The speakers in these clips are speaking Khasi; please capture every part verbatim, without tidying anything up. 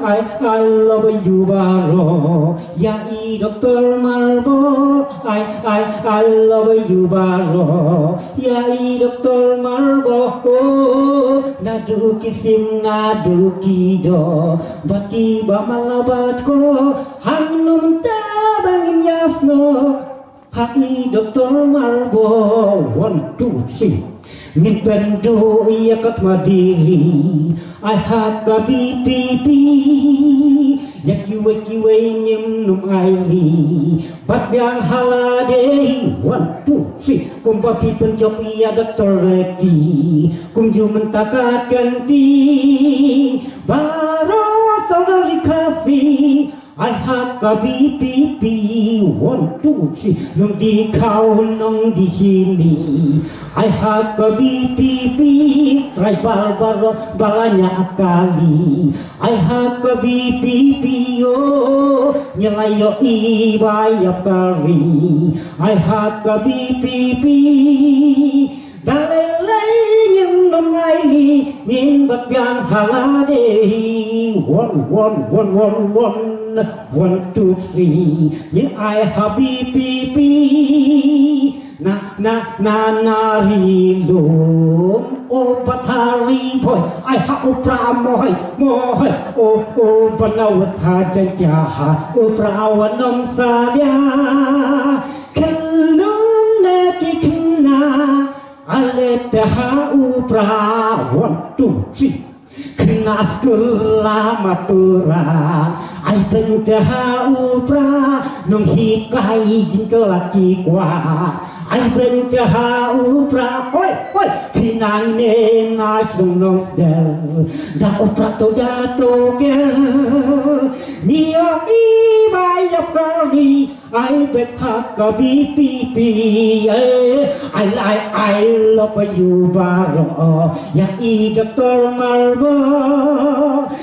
I, I love you baroh, ïa i Doktor Marbo. I, I, I love you baroh, ïa i Doktor Marbo. Oh, naduh ki sim, naduh ki doh, bad kiba mala bad ko, hangne mynta ba ngin ïasnoh ha i Doktor Marbo. One, two, three. Ngin pynduh ïa ka thma diri, ai ha ka B P P. Ïa kiwei kiwei ngim nym ailad, bad biang ha lade. One, two, three. Kumba phi pynjop ïa Doktor Ricky, kumjuh mynta ka kynti. Baroh sawdong ri Khasi, ai ha ka B P P. One, two, three. Nongdie khaw, nongdie shini, ai ha ka B P P. Tribal baroh ba la ñiah kali, ai ha ka B P P. Oh, ngi la ïohi ba ïap ka ri, ai ha ka B P P. Da lei lei ngin nym ailad, ngin bat biang ha lade. One, one, one, one, one. One, two, three. Ngin ai ha B P P. Na, na, na, na ri lum, o bat ha ri bhoi, ai ha u Prah mohoi, mohoi. O, o, ba na wa sa jaiñ kia ha u Prah wa nym salia. Khynnah ne ki khynnah, ale te ha u Prah. One, two, three. Khynnah skul la matura, ai beiñ te ha u Prah. Nonghikai jingkylla ki kwah, ai beiñ te ha u Prah. Hoi, hoi. Phi nang ne na shnong Nongsder, da u Prah to da to ker. Ngi ïohi ba ïap ka ri, ai beit ha ka B P P. Eh, ai, ai, ai love you baroh, ïa i Doktor Marbo.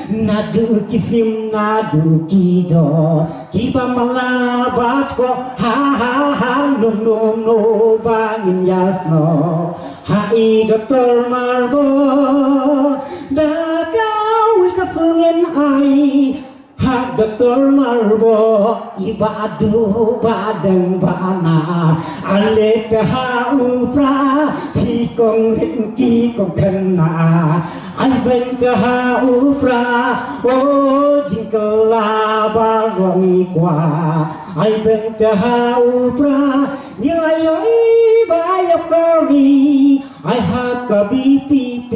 Naduh ki sim, naduh ki doh, kiba mala bad ko, ha, ha, ha. Num, num, num ba ngin ïasnoh ha i Doktor Marbo. Da kawei ka song ngin ai ha Doktor Marbo, i Bah Duh, Bah Deng, Bah Na. Ale te ha u Prah, phi kong rit ki kong khynnah. Ai beiñ te ha u Prah, o jingkylla baroh ngi kwah. Ai beiñ te ha u Prah, ngi la ïohi ba ïap ka ri, ai ha ka B P P.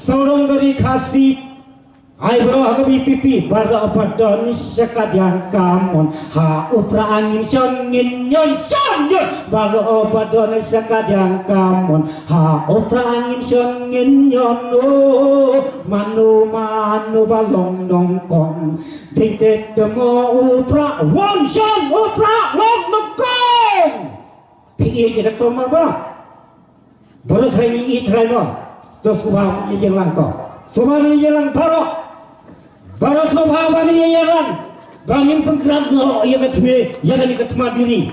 Sawdong ka ri Khasi, ai baroh ha ka B P P. Baroh ba don sha kadiang kamon, ha u Prah ngin shong ngin ñion, shong ñion. Baroh ba don sha kadiang kamon, ha u Prah ngin shong ngin ñion. O mano mano ba long nyngkong, dei te te mo u Prah. Wan shong u Prah long nyngkong. Phi ïeit ïa Doktor Marbo? Baroh trai ngi ïeit trai mo. To sngewbha ban ïeng lang to. Sngewbha ban ïeng lang baroh. Baroh sngewbha ban ïeng lang. Ba ngin pynkhreh noh ïa ka thma, ïa kane ka thma diri.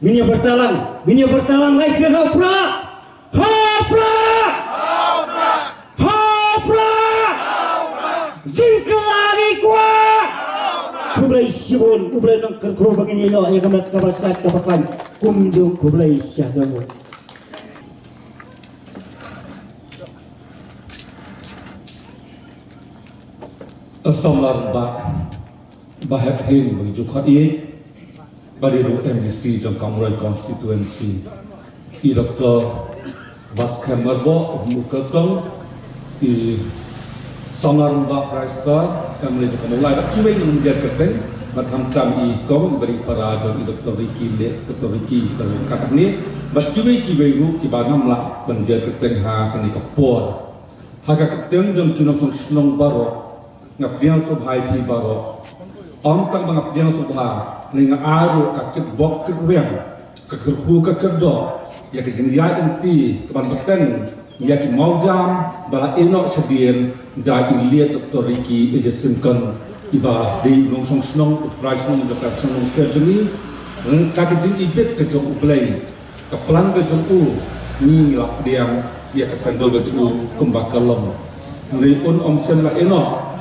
Ngin ïa pyrta lang, ngin ïa pyrta lang, lai sien ha u Prah. Ha u Prah! Ha u Prah! Jingkylla ngi kwah! Khublei shibun, U Blei un kyrkhu ba ngin ïoh ïa ka met kaba sait kaba khlaiñ. Kumjuh khublei shibun. Samla rangbah ba hep hing ba ngi ju khot ïeit, ba dei ruh M D C jong ka Umroi constituency, i Doktor Batskhem Marbo, u Mukhertong, i samla rangbah Prime Minister, M L A jong ka Mawlai, bad kiwei ki nongjer kyrteng, bad khamtam i kong bad i para jong i Doktor Ricky, late Doktor Ricky, ka long ka kane, bad kiwei kiwei ruh kiba ngam lah ban jer kyrteng ha kane ka por. Ha ka kyrteng jong ki nongshong shnong baroh, nga pdiang sngewbha ïa phi baroh. Ym tang ba nga pdiang sngewbha, hynrei nga ai ruh ka kitbok kitweng, ka kyrkhu ka kyrdoh ïa ka jingïaid lynti kaban bteng ïa ki mawjam ba la ïehnoh shadien da i late Doktor Ricky A J Syngkon, iba dei u nongshong shnong, u trai shnong jong ka shnong Nongsder jong ngi. Ka, ka jingibit ka jong U Blei, ka plan ka jong u, ngi la pdiang ïa ka symbol ka jong u kumba ka long. Hynrei un ym shym la ïehnoh.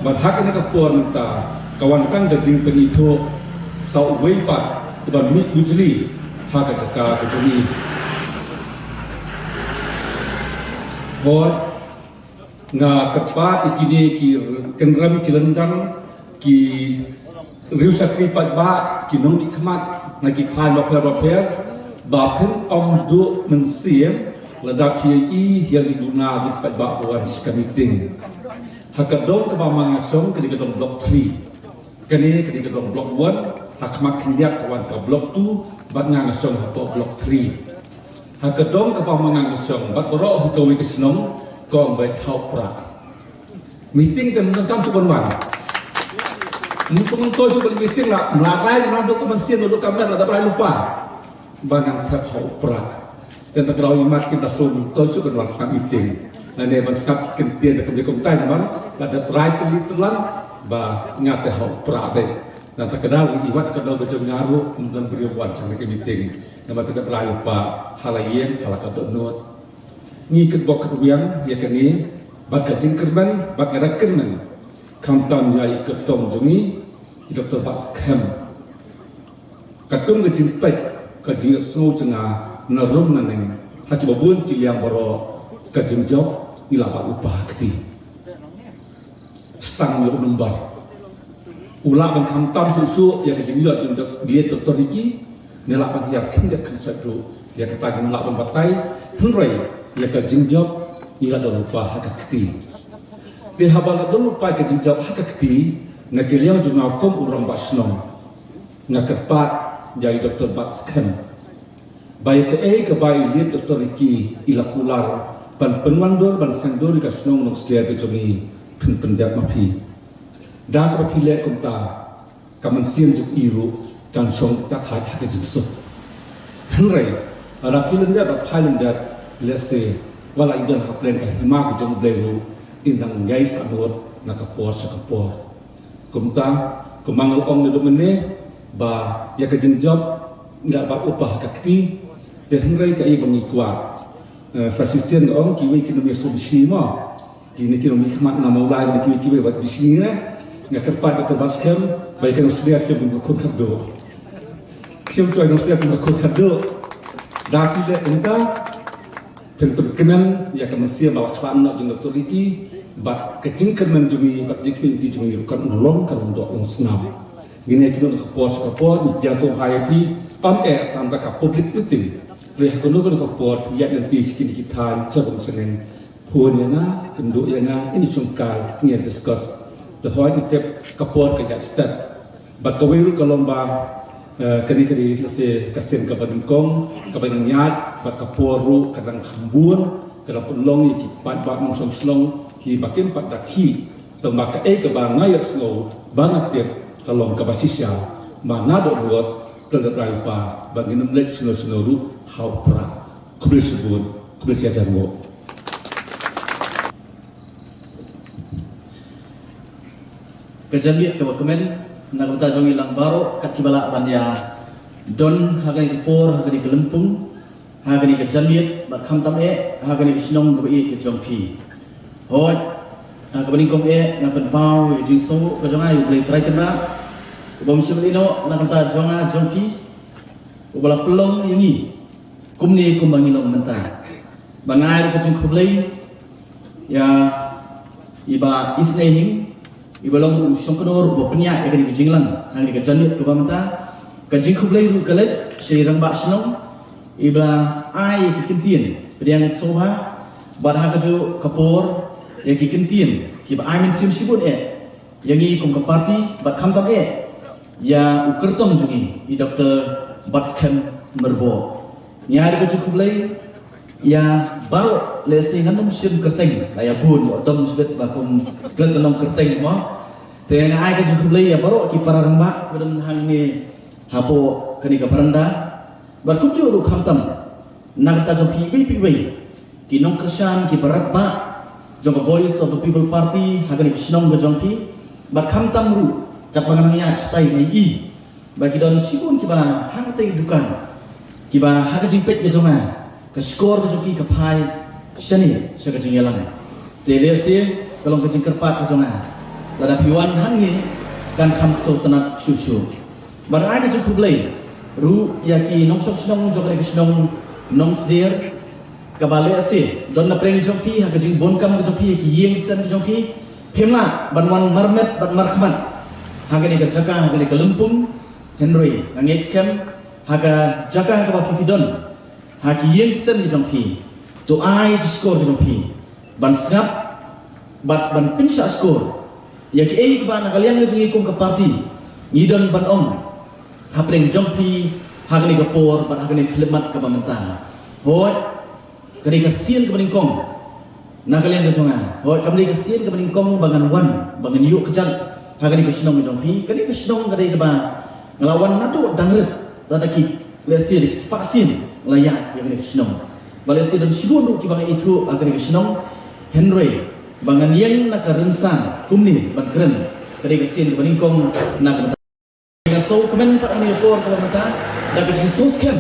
Bad ha kane ka por mynta ka wan tang ka jingpynithuh sa uwei pat uban mih bujli ha ka jaka ka jong ngi. Hooid, nga kyrpad ïa kine ki kynrem ki lyndang, ki riew shakri paidbah, ki nongmihkhmat na ki thaiñ bapher bapher, ba phin ym duh mynsiem lada phi ïohi ïa ki duna ki paidbah ba wan sha ka meeting. Ha ka dong kaba ma nga shong, kane ka dong Block three. Kane, kane ka dong Block one, ha khmat khyndiat ka wan ka Block two, bad nga nga shong hapoh Block three. Ha ka dong kaba ma nga nga shong, bad baroh hi kawei ka shnong, kong bad ha u Prah. Meeting te mynta kam shu ban wan. Mynta mynta shu ban meeting la, mla rai mla dok ka mynsiem, dok ka mynsiem la da brai lypa. Ba nang thep ha u Prah. Te ta kdaw i mat kita sum to shu ban wan sngap meeting. Lane ban sngap ki kyntien da kumne kumtai namar la da trai tylli tyllan ba nga te ha u Prah te. Na ta kdaw i wat ka daw ba jong nga ruh mynta briew wan sngap ki meeting. Namar kita brai lypa ha la ïing ha la ka dohnud. Ngi kyrpad kyrwiang ïa kane bad ka jingkyrmen bad nga da kyrmen. Khamtam ïa i kyrtong jong ngi i Doktor Batskhem. Katkum ka jingpeit ka jingïasngew jong nga na rum na neng ha kiba bun ki liang baroh ka jingjop ngi la bat lypa ha kti. Stang ïa u number. U lah ban khamtam shuh shuh ïa ka jingïoh jong u late Doktor Ricky, ne lah ban hiar khyndiat khynsoit ruh ïa kata ngim lah ban batai, hynrei ïa ka jingjop ngi la don lypa ha ka kti. Te haba la don lypa ïa ka jingjop ha ka kti, na ka liang jong nga kum u rangbah shnong, nga kyrpad ïa i Doktor Batskhem ba ïa kaei kaba i late Doktor Ricky i la kular ban pynwandur ban sngewdur ïa ka shnong Nongsler ka jong ngi, phin pyndep ma phi. Da kaba phi leh kumta, ka mynsiem jong i ruh kan shong tat ha ka jingsuk. Hynrei lada phi lyndet bad phai lyndet, lehse wat la i don hapdeng ka hima ka jong U Blei ruh, in dang ïai sahnud na ka por sha ka por. Kumta, kumba nga la ong naduh mynne ba ïa ka jingjop ngi la bat lypa ha ka kti. Te hynrei kaei ba ngi kwah, eh, sa shisien nga ong kiwei kin ym ïa sngewbishni mo. Kine ki nongmihkhmat na Mawlai, kine kiwei kiwei wat bishni ne. Nga kyrpad Doktor Batskhem ba ïa ka Nongsler shem kum ka khun khatduh. Shem, to ïa ka Nongsler kum ka khun khatduh. Da phi leh kumta, phin pynkmen ïa ka mynsiem ba la khlad noh jong Doktor Ricky bad ka jingkyrmen jong ngi bad jingkyrmen jong ngi ruh kan long, kan long doh long snam. Ngin ïa kynduh na ka por sha ka por, ngi ïa sngewbha ïa phi, ym eh tang da ka public meeting. Hynrei ha kano kano ka por ïa lynti sha kine ki thaiñ, sha bun sha neng. Phone ïa nga, kynduh ïa nga, ngin ïa shongkai, ngin ïa discuss. Te hooid ngi tip ka por ka ïaid stet. Bad kawei ruh ka long ba, eh, kane ka dei lehse ka sien kaba nyngkong, kaba dang ïaid, bad ka por ruh ka dang kham bun, ka dang pynlong ïa ki paidbah nongshong shnong kiba kim pat da khih. Tangba kaei kaba nga ïohsngew ba nga tip ka long kaba shisha, ba naduh lut ka la dep rai lypa ba ngin ym leit shano shano ruh ha u Prah. Khublei shibun, khublei shihajar nguh. Ka janmiet kaba kmen na ka bynta jong ngi lang baroh kat kiba lah ban ïa don ha kane ka por, ha kane ka lympung, ha kane ka janmiet bad khamtam eh ha kane ka shnong kaba ïeit ka jong phi. Hooid, ha kaba nyngkong eh nga pynpaw ïa ka jingsngewnguh ka jong nga ïa U Blei Trai Kynrad uba ym shym ïehnoh na ka bynta jong nga jong phi, uba la pynlong ïa ngi kumne kumba ngi long mynta. Bad nga ai ruh ka jingkhublei ïa i Bah Isnei Hing, iba long u shongknor uba pynïaid ïa kane ka jingïalang ha kane ka janmiet kaba mynta. Ka jingkhublei ruh ka leit sha i rangbah shnong iba la ai ïa ki kyntien pdiang sngewbha bad ha kajuh ka por ïa ki kyntien kiba ai mynsiem shibun eh ïa ngi kum ka party bad khamtam eh ïa u kyrtong jong ngi i Doktor Batskhem Myrboh. Ngi ai ruh ka jingkhublei ïa baroh, lehse ngan ym shim kyrteng, la ïa bun, ïa dom shibit ba kum klet ka nongkyrteng mo. Te nga ai ka jingkhublei ïa baroh ki para rangbah kiba don hangne hapoh kane ka baranda. Bad kumjuh ruh khamtam na ka bynta jong phi iwei pa iwei ki nongkyrshan kiba rangbah jong ka Voice of the People Party ha kane ka shnong ka jong phi. Bad khamtam ruh katba nga nang ïaid shatai nga ïohi ba ki don shibun kiba ha katei ka dukan, kiba ha ka jingpeit ka jong nga ka shkor ka jong ki ka phai shane sha ka jingïalang. Te lehse Ka long ka jingkyrpad ka jong nga, lada phi wan hangne kan kham sngewtynnat shuh shuh. Bad nga ai ka jingkhublei ruh ïa ki nongshong shnong jong kane ka shnong Nongsdiar, kaba lehse don na pdeng jong phi ha ka jingbun kam ka jong phi, ha ki ïing sem ka jong phi, phim lah ban wan marmet bad markhmat ha kane ka jaka, ha kane ka lympung. Hynrei nga ngeit skhem ha ka jaka kaba phi phi don, ha ki ïing sem ka jong phi, to ai ki shkor ka jong phi ban sngap bad ban pynshah shkor ïa kiei kiba na ka liang ka jong ngi kum ka party ngi don ban ong ha pdeng jong phi ha kane ka por bad ha kane ka khyllipmat kaba mynta. Hooid, ka dei ka sien kaba nyngkong na ka liang ka jong nga. Hooid, kam dei ka sien kaba nyngkong ba ngan wan, ba ngan ïuh kjat ha kane ka shnong ka jong phi. Kane ka shnong ka dei kaba nga la wan naduh dang rit, lada ki, lehse da ki spah sien la ïaid ïa kane ka shnong. Ba lehse don shibun ruh kiba nga ithuh ha kane ka shnong. Hynrei ba ngan ïeng na ka rynsan kumne ban kren, ka dei ka sien kaba nyngkong na ka bynta. Nga sngewkmen pat ha kane ka por kaba mynta da ka jingsngewskhem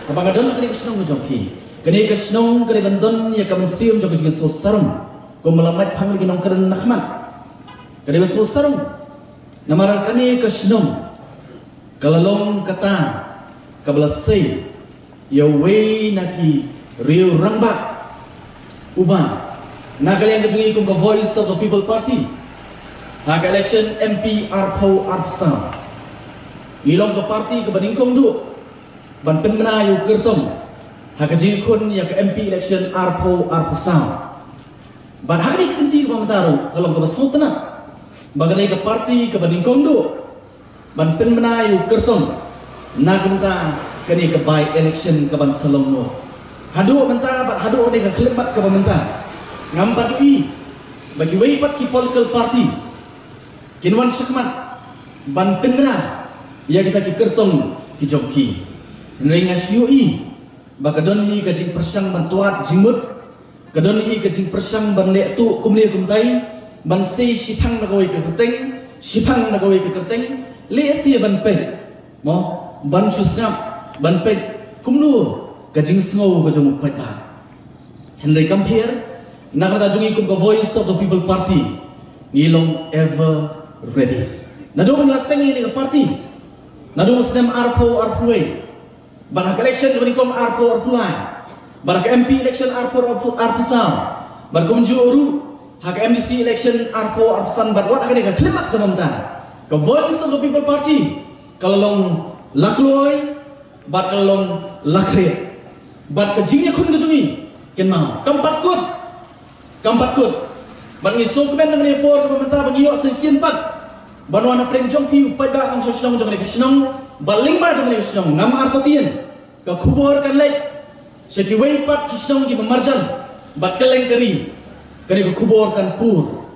haba nga don ha kane ka shnong ka jong phi. Kane ka shnong ka dei ban don ïa ka mynsiem jong ka jingsngewsarong, kumba la mait phang ki nongkren na khmat. Ka dei ban sngewsarong namar kane ka shnong ka la long kata kaba la sei ïa uwei na ki riew rangbah uba na ka liang ka jong ngi kum ka Voice of the People Party ha ka election M P arphew arphew saw. Ngi long ka party kaba nyngkong duh ban pynbna ïa u kyrtong ha ka jingkhun ïa ka M P election arphew arphew saw. Bad ha kane ka kynti kaba mynta ruh ka long kaba sngewtynnat ba ka dei ka party kaba nyngkong duh ban pynbna ïa u kyrtong na ka bynta kane ka by election kaban sa long noh. Haduh mynta bad haduh kane ka khyllipmat kaba mynta, ngam pat ïohi ba kiwei pat ki political party kin wan shakhmat ban pynbna ïa kita ki kyrtong ki jong ki. Hynrei nga shu ïohi ba ka don hi ka jingpyrshang ban twad jingmut, ka don hi ka jingpyrshang ban leh tuh kumne kumtai, ban sei shiphang na kawei ka kyrteng, shiphang na kawei ka kyrteng, lehse ban peit, mo, ban shu sngap, ban peit kumno ka jingsngew ka jong u paidbah. Hynrei kam pher, na ka bynta jong ngi kum ka Voice of the People Party, ngi long ever ready. Naduh ba la seng ïa kane ka party, naduh u snem arphew arphew wei, bad ha ka election kaba nyngkong arphew arphew lai, bad ha ka M P election arphew arphew, arphew saw, bad kumjuh ruh ha ka M D C election arphew arphew san, bad wat ha kane ka khyllipmat kaba mynta, ka Voice of the People Party ka la long la kloi bad ka la long la khreh. Bad ka jingïakhun ka jong ngi, kynmaw, kam pat kut. Kam pat kut. Bad ngi sngewkmen na kane ka por kaba mynta ba ngi ïoh sa shisien pat ban wan ha pdeng jong phi u paidbah nongshong shnong jong kane ka shnong, bad lyngba jong kane ka shnong, ngam artatien, ka khubor kan leit sha kiwei pat ki shnong kiba marjan bad kylleng ka ri. Kane ka khubor kan pur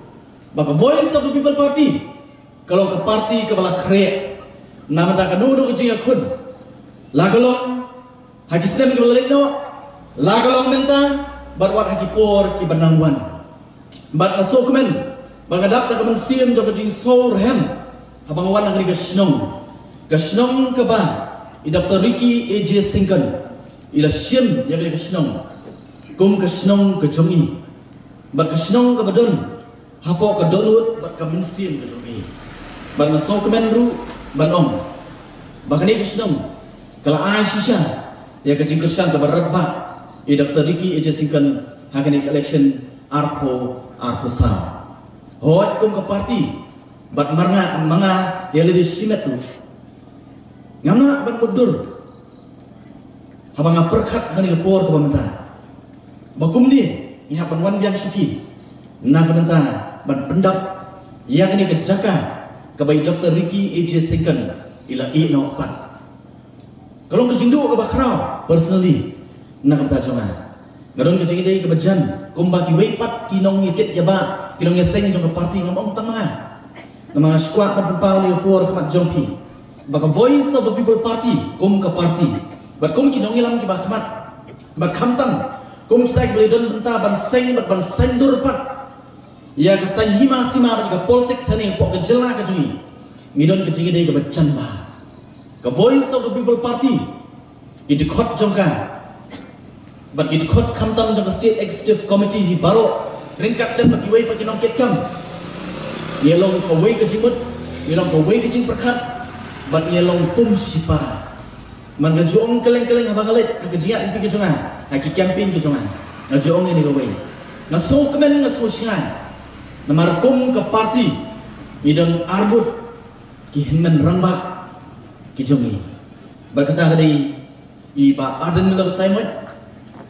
ba ka Voice of the People Party ka long ka party kaba la khreh na ka bynta kano kano ka jingïakhun, la ka long ha ki snem kiba la leit noh, la ka long mynta, bad wat ha ki por kiba nang wan. Bad nga sngewkmen ba nga dap da ka mynsiem jong ka jingsngew rhem haba nga wan ha kane ka shnong, ka shnong kaba i Doctor Ricky A J Syngkon i la shim ïa kane ka shnong kum ka shnong ka jong i, bad ka shnong kaba don hapoh ka dohnud bad ka mynsiem ka jong i. Bad nga sngewkmen ruh ban ong ba kane ka shnong ka la ai shisha ïa ka jingkyrshan kaba radbah ïa Doctor Ricky A J Syngkon ha kane ka election arphew arphew saw. Hooid, kum ka party bad mar nga, ma nga ïa lade shimet ruh, ngam lah ban mutdur haba nga pyrkhat ha kane ka por kaba mynta ba kumne ngi hap ban wan biang sha phi na ka bynta ban pyndap ïa kane ka jaka kaba i Doctor Ricky A J Syngkon i la ïeh noh pat. Ka long ka jingduh kaba khraw personally na ka bynta jong nga. Nga don ka jingïadei kaba jan kumba kiwei pat ki nongïakit ïabah, ki nongïaseng jong ka party, ngam ong tang ma nga. Namar nga shu kwah ban pynpaw ïa ka por ha khmat jong phi ba ka Voice of the People Party kum ka party bad kum ki nongïalam kiba ha khmat, bad khamtam kum kita kiba la don bynta ban seng bad ban saiñdur pat ïa ka saiñ hima sima bad ïa ka politics hangne hapoh ka jylla ka jong ngi, ngi don ka jingïadei kaba jan bha. Ka Voice of the People Party, ki dkhot jong ka bad ki dkhot khamtam jong ka State Executive Committee hi baroh Ryngkat lem bad kiwei pat ki nongkitkam, ngi long kawei ka jingmut, ngi long kawei ka jingpyrkhat, bad ngi long kum shipara. Man nga ju ong kylleng kylleng haba nga leit ha ka jingïaid lynti ka jong nga, ha ki campaign ka jong nga, nga ju ong ïa kane kawei, nga sngewkmen, nga sngewshngaiñ. Namar kum ka party ngi don ar ngut ki hynmen rangbah ki jong ngi. Bad kata ka dei i Bah Ardent Miller Basaïawmoit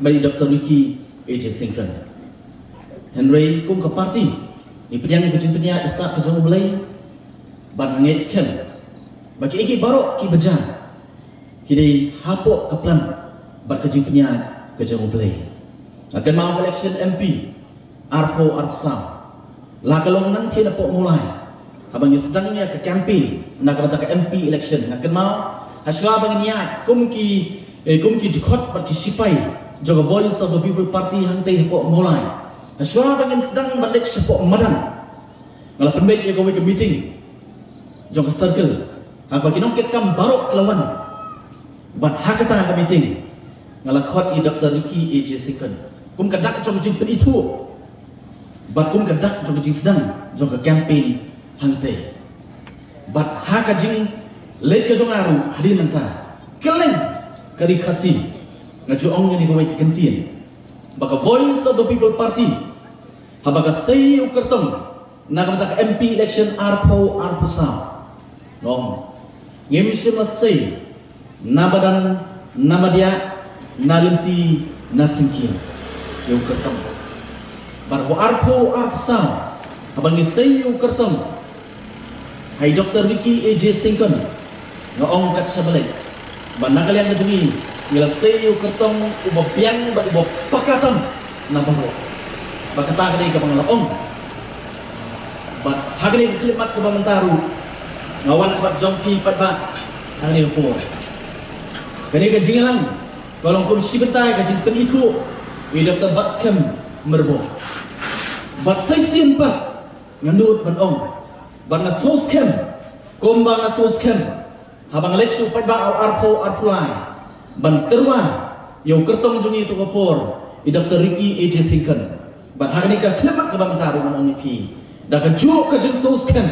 bad i Doctor Ricky A J Syngkon. Hynrei kum ka party ngi pdiang ka jingpynïaid ka jong U Blei, bad nga ngeit skhem ba kiei kiei baroh kiba jia ki dei hapoh ka plan bad ka jingpynïaid ka jong U Blei. Nga kynmaw ka election M P arphew arphew saw, la ka long nangta napoh Mawlai, haba ngi sdang ïa ka campaign na ka bynta ka M P election. Nga kynmaw, hashwa ba ngin ïaid kum ki, eh, kum ki dkhot bad ki sipai jong ka Voice of the People Party hangtei hapoh Mawlai, hashwa ba ngin sdang ban leit shapoh madan, nga la pynbeit ïa kawei ka meeting jong ka circle, haba ki nongkitkam baroh ki la wan. Bad ha kata ka meeting nga la khot i Doctor Ricky A J Syngkon kum ka dak jong ka jingpynithuh bad kum ka dak jong ka jingsdang jong ka campaign hangtei. Bad ha ka jingleit ka jong nga ruh hadien nangta, kylleng ka Ri Khasi, nga ju ong ïa kane kawei ka kyntien, ba ka Voice of the People Party, haba ka sei ïa u kyrtong na ka bynta ka M P election arphew arphew saw, nga ong, ngim shym la sei na madan, na madiah, na lynti, na syngkien ïa u kyrtong. Bad ha u arphew arphew saw, haba ngi sei ïa u kyrtong ha i Doctor Ricky A J Syngkon, nga ong kat sha balei, ba na ka liang ka jong ngi, ngi la sei ïa u kyrtong uba biang bad uba paka tam na baroh. Bad kata ka dei kaba nga la ong. Bad ha kane ka khyllipmat kaba mynta ruh, nga wan ha khmat jong phi paidbah ha kane ka por. Kane ka jingïalang ka long kum shi bynta ka jingpynithuh ïa i Doctor Batskhem Myrboh. Bad sa shisien pat nga nud ban ong, bad nga sngewskhem, kumba nga sngewskhem haba nga leit sha u paidbah ha u arphew arphew lai ban tyrwa ïa u kyrtong jong ngi ha kato ka por, i Doctor Ricky A J Syngkon. Bad ha kane ka khyllipmat kaba mynta ruh ngan ong ïa phi, da kajuh ka jingsngewskhem,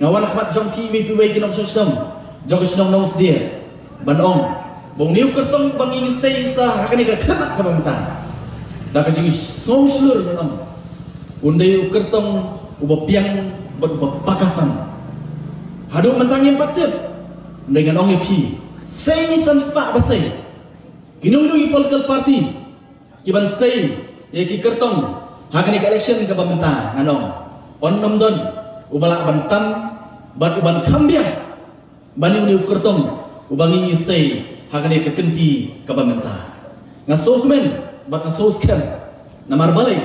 nga wan ha khmat jong phi, phi kiwei ki nongshong shnong jong ka shnong Nongsdieh, ban ong ba une u kyrtong ba ngi sei sa ha kane ka khyllipmat kaba mynta, da ka jingsngewshlur ngan ong, un dei u kyrtong uba biang bad uba paka tam. Haduh mynta ngim pat tip, hynrei ngan ong ïa phi, sei san spah ba sei, kino kino ki political party kiban sei ïa ki kyrtong ha kane ka election kaba mynta, ngan ong, un ym don uba lah ban tam bad uban kham biang ban ïa une u kyrtong uba ngi ngi sei ha kane ka kynti kaba mynta. Nga sngewkmen bad nga sngewskhem. Namar balei?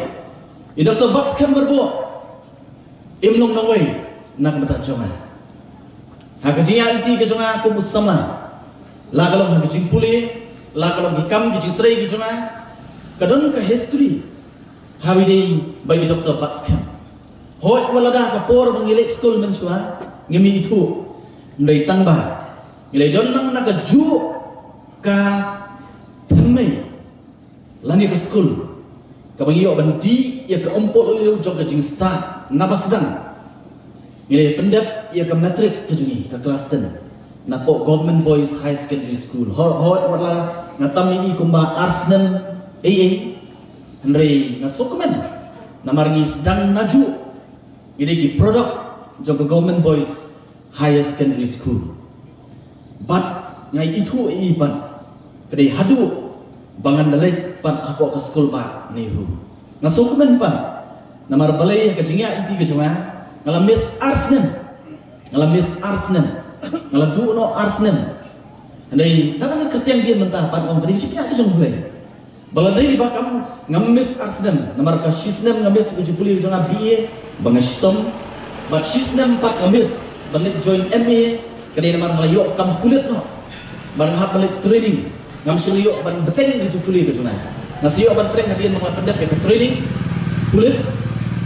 I Doctor Batskhem Myrboh im long nongwei na ka bynta jong nga. Ha ka jingïaid lynti ka jong nga kum u samla, la ka long ha ka jingpule, la ka long ki kam ki jingtrei ki jong nga, ka don ka history haba ïadei bad i Doctor Batskhem. Hooid, wat lada ka por ba ngi leit skul mynshuwa ngim ithuh, hynrei tang ba ngi la don lang na kajuh ka thymmei lane ka skul kaba ngi ïoh ban dih ïa ka umpohliew jong ka jingstad na ba sdang, ngi la pyndep ïa ka matric ka jong ngi, ka klas ten, napoh Government Boys Higher Secondary School. Hooid, hooid, wat la nga tam ïa i kumba ar snem ei ei, hynrei nga sngewkmen namar ngi sdang najuh, ngi dei ki product jong ka Government Boys Higher Secondary School. Bad nga ithuh ïa i pat, ka dei haduh ba ngan da leit pat hapoh ka skul bah NEHU. Nga sngewkmen pat namar balei, ha ka jingïaid lynti ka jong nga, nga la miss ar snem. Nga la miss ar snem. Nga la duh noh ar snem. Hynrei tang nga kyrtiang dien mynta pat, nga ong ka dei ka jingpynïaid ka jong U Blei. Ba la dei ba kam, ngam miss ar snem, namar ka shi snem nga miss ka jingpule ka jong nga B A ba nga shitom. Bad shi snem pat nga miss ban leit join M A, ka dei namar nga la ïoh kam pulit noh. Bad nga hap ban leit training, ngam shym la ïoh ban bteng ka jingpule ka jong nga. Nga sa ïoh ban bteng hadien ba nga la pyndep ïa ka training pulit.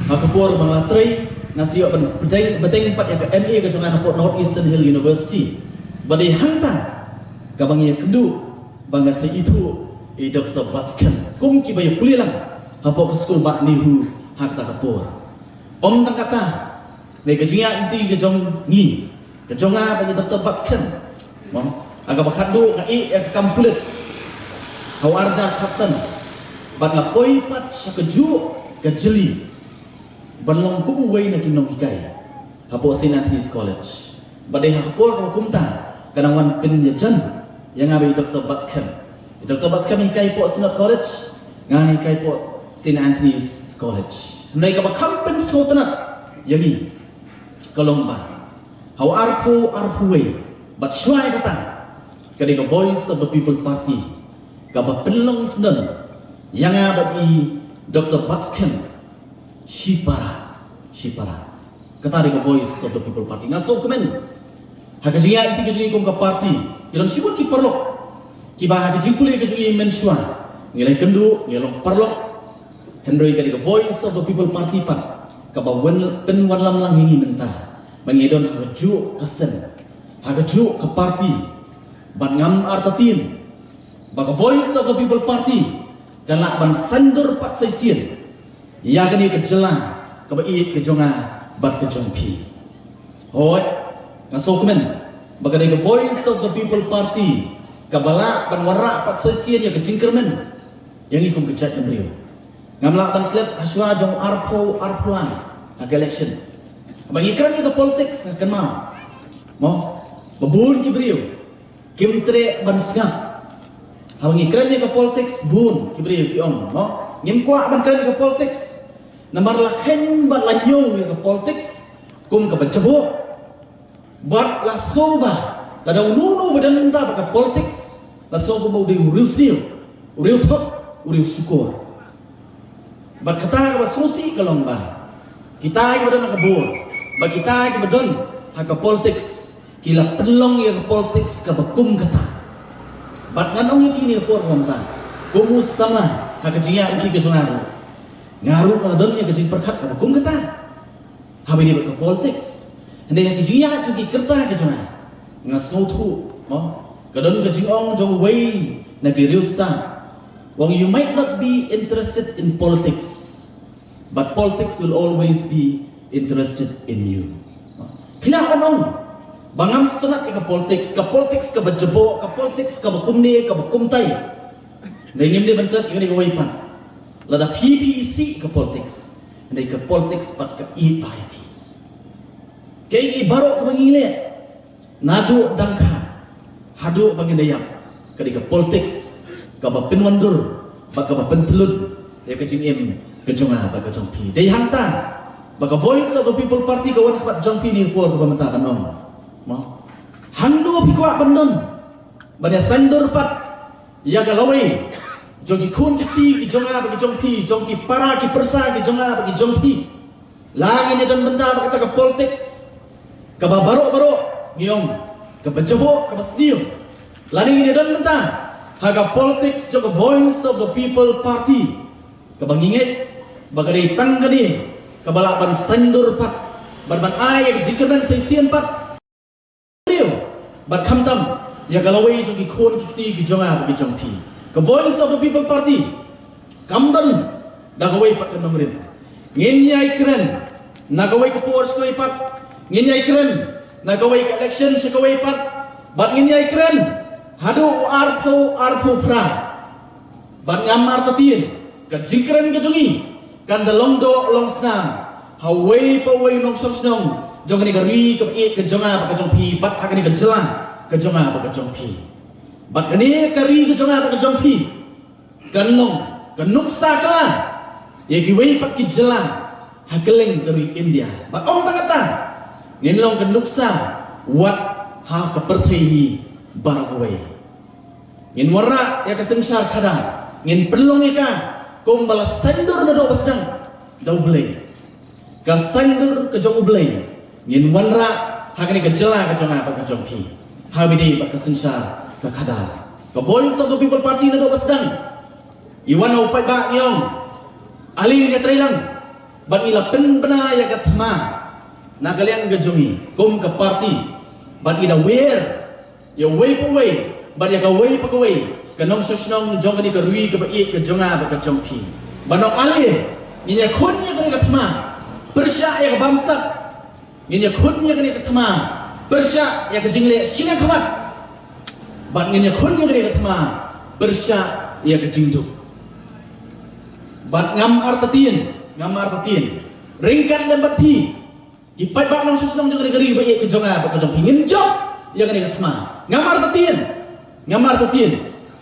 Ha ka por ba nga la trei, nga sa ïoh ban bteng, bteng pat ïa ka M A ka jong nga napoh North Eastern Hill University. Ba dei hangta kaba ngi ïakynduh ba nga sa ithuh ïa i Doctor Batskhem kum kiba ïa pule lang hapoh ka skul bah NEHU Ha kata ka por, ym tang kata, ne ka jingïaid lynti ka jong ngi, ka jong nga bad i Doctor Batskhem, mo, ha kaba khatduh nga ïeh ïa ka kam pulit ha u ar hajar khatsan, bad nga poi pat sha kajuh ka jylli ban long kum uwei na ki nonghikai hapoh St Anthony's College. Bad dei ha ka por kaba kumta ka nang wan pynïajan ïa nga bad i Doctor Batskhem. I Doctor Batskhem i hikai hapoh Synod College, nga nga hikai hapoh St Anthony's College. Hynrei kaba kham pynsngewtynnat ïa ngi ka long ba ha u arphew arphew wei bad shuwa ïa kata, ka dei ka Voice of the People Party kaba pynlong syndon ïa nga bad i Doctor Batskhem shipara shipara. Kata dei ka Voice of the People Party. Nga sngewkmen ha ka jingïaid lynti ka jong ngi kum ka party, ki don shibun ki paralok kiba ha ka jingpule ka jong ngi mynshuwa ngi la ïakynduh, ngi la long paralok. Hynrei ka dei ka Voice of the People Party pat kaba wan, pynwanlam lang ïa ngi mynta, ba ngi don ha kajuh ka seng, ha kajuh ka party. Bad ngam artatien ba ka Voice of the People Party kan lah ban saiñdur pat sa shisien ïa kane ka jylla kaba ïeit ka jong nga bad ka jong phi. Hooid, nga sngewkmen ba ka dei ka Voice of the People Party kaba lah ban wanrah pat sa shisien ïa ka jingkyrmen ïa ngi kum ka jaitbynriew. Ngam lah ban klet hashwa jong arphew arphew lai ha ka election. Ba ngi kren ïa ka politics, kynmaw, mo, ba bun ki briew kim treh ban sngap. Haba ngi kren ïa ka politics, bun ki briew ki ong, mo, ngim kwah ban kren ïa ka politics namar la kheiñ bad la ñiew ïa ka politics kum kaba jaboh. Bad la sngew ba lada uno uno ba don bynta bad ka politics, la sngew kumba u dei u riewsniew, u riewthok, u riewshukor. Bad kata kaba sngewsih ka long ba kita kiba don ha ka bor bad kita kiba don ha ka politics, ki la pynlong ïa ka politics kaba kum kata. Bad ngan ong ïa phi ha kane ka por, kumta, kum u samla ha ka jingïaid lynti ka jong nga ruh, nga ruh nga la don ïa ka jingpyrkhat kaba kum kata haba ïadei bad ka politics. Hynrei ha ka jingïaid jong ki kyrta ka jong nga, nga sngewthuh, mo, ka don ka jingong jong uwei na ki riewstad, u ong, "You might not be interested in politics, but politics will always be interested in you." Phi lah ban ong ba ngam sngewtynnat ïa ka politics, ka politics kaba jaboh, ka politics kaba kumne kaba kumtai. Hynrei ngim dei ban klet ïa kane kawei pat. Lada phi phi isih ka politics, hynrei ka politics pat ka ïeit bha ïa phi. Kaei kaei baroh kaba ngi leh, naduh dang kha haduh ba ngin da ïap, ka dei ka politics kaba pynwandur bad kaba pynpyllun ïa ka jingim ka jong nga bad ka jong phi. Dei hangta ba ka Voice of the People Party ka wan khmat jong phi ha kane ka por kaba mynta ban ong, mo, hangno phi kwah ban don ban ïa saiñdur pat ïa ka lawei jong ki khun ki kti ki jong nga bad ki jong phi, jong ki para ki pyrsa ki jong nga bad ki jong phi. La ngin ïa don bynta bad kata ka politics kaba baroh baroh ngi ong kaba jaboh kaba sniew, lane ngin ïa don bynta ha ka politics jong ka Voice of the People Party kaba ngi ngeit ba ka dei tang kane kaba lah ban saiñdur pat, ban, ban ai ïa ka jingkyrmen sa shisien pat briew, bad khamtam ïa ka lawei jong ki khun ki kti ki jong nga bad ki jong phi. Ka Voice of the People Party kam don da kawei pat ka nongrim. Ngin ïai kren na kawei ka por sha kawei pat, ngin ïai kren na kawei ka election sha kawei pat, bad ngin ïai kren haduh u arphew arphew phra. Bad ngam artatien ka jingkren ka jong ngi kan da long doh long snam ha uwei pa uwei u nongshong shnong jong kane ka ri kaba ïeit ka jong nga bad ka jong phi, bad ha kane ka jylla ka jong nga bad ka jong phi. Bad kane ka ri ka jong nga bad ka jong phi kan long ka nuksa kylla ïa kiwei pat ki jylla ha kylleng ka ri India. Bad ym tang kata, ngin long ka nuksa wat ha ka pyrthei hi baroh kawei. Ngin wanrah ïa ka synshar khadar, ngin pynlong ïa ka kumba la saiñdur naduh ba sdang da U Blei. Ka saiñdur ka jong U Blei ngin wanrah ha kane ka jylla ka jong nga bad ka jong phi, ha kaba ïadei bad ka synshar ka khadar. Ka Voice of the People Party naduh ba sdang, i wan u paidbah ngi ong, ale ngi ïatrei lang bad ngi la pynbna ïa ka thma na ka liang ka jong ngi kum ka party, bad ngi da wer ïa uwei pa uwei bad ïa kawei pa kawei ka nongshong shnong jong kane ka ri kaba ïeit ka jong nga bad ka jong phi, ban ong ale, Ngin ïakhun ïa kane ka thma pyrshah ïa ka bamsap. Ngin ïakhun ïa kane ka thma pyrshah ïa ka jingleh sngewkhmat. Bad ngin ïakhun ïa kane ka thma pyrshah ïa ka jingduk. Bad ngam artatien, ngam artatien, ryngkat lem bad phi, ki paidbah nongshong shnong jong kane ka ri ba ïeit ka jong nga bad ka jong phi, ngin jop ïa kane ka thma. Ngam artatien, ngam artatien,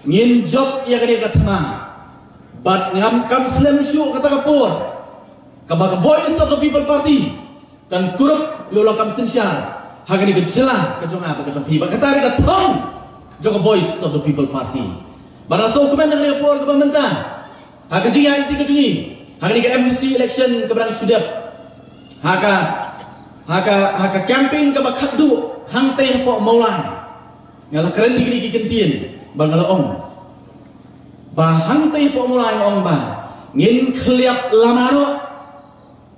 ngin jop ïa kane ka thma. Bad ngam kam slem shuh kata ka por kaba ka Voice of the People Party kan kurup ïa la kam synshar ha kane ka jylla ka jong nga bad ka jong phi. Bad kata ka thong jong ka Voice of the People Party. Bad nga sngewkmen ha kane ka por kaba mynta, ha ka jingïaid lynti ka jong ngi ha kane ka M D C election kaba dang shu dep, ha ka, ha ka, ha ka campaign kaba khatduh hangtei hapoh Mawlai, nga la kren ïa kine ki kyntien bad nga la ong ba hangtei hapoh Mawlai nga ong ba ngin khylliap lama noh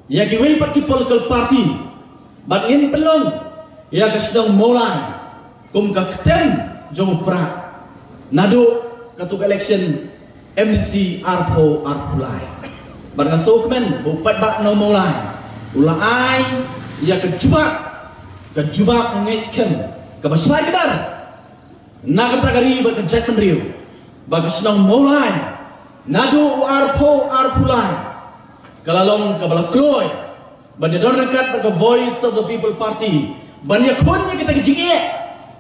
ïa kiwei pat ki political party bad ngin pynlong ïa ka shnong Mawlai kum ka ktem jong u Prah naduh katto ka election M D C arphew arphew lai. Bad nga sngewkmen ba u paidbah nong Mawlai u la ai ïa ka jubab, ka jubab ngeit skhem kaba shai kdar na kata ka ri bad ka jaitbynriew ba ka shnong Mawlai naduh u arphew arphew lai ka la long kaba la kloi ban ïadon ryngkat bad ka Voice of the People Party ban ïakhun ïa kita ki jingeh,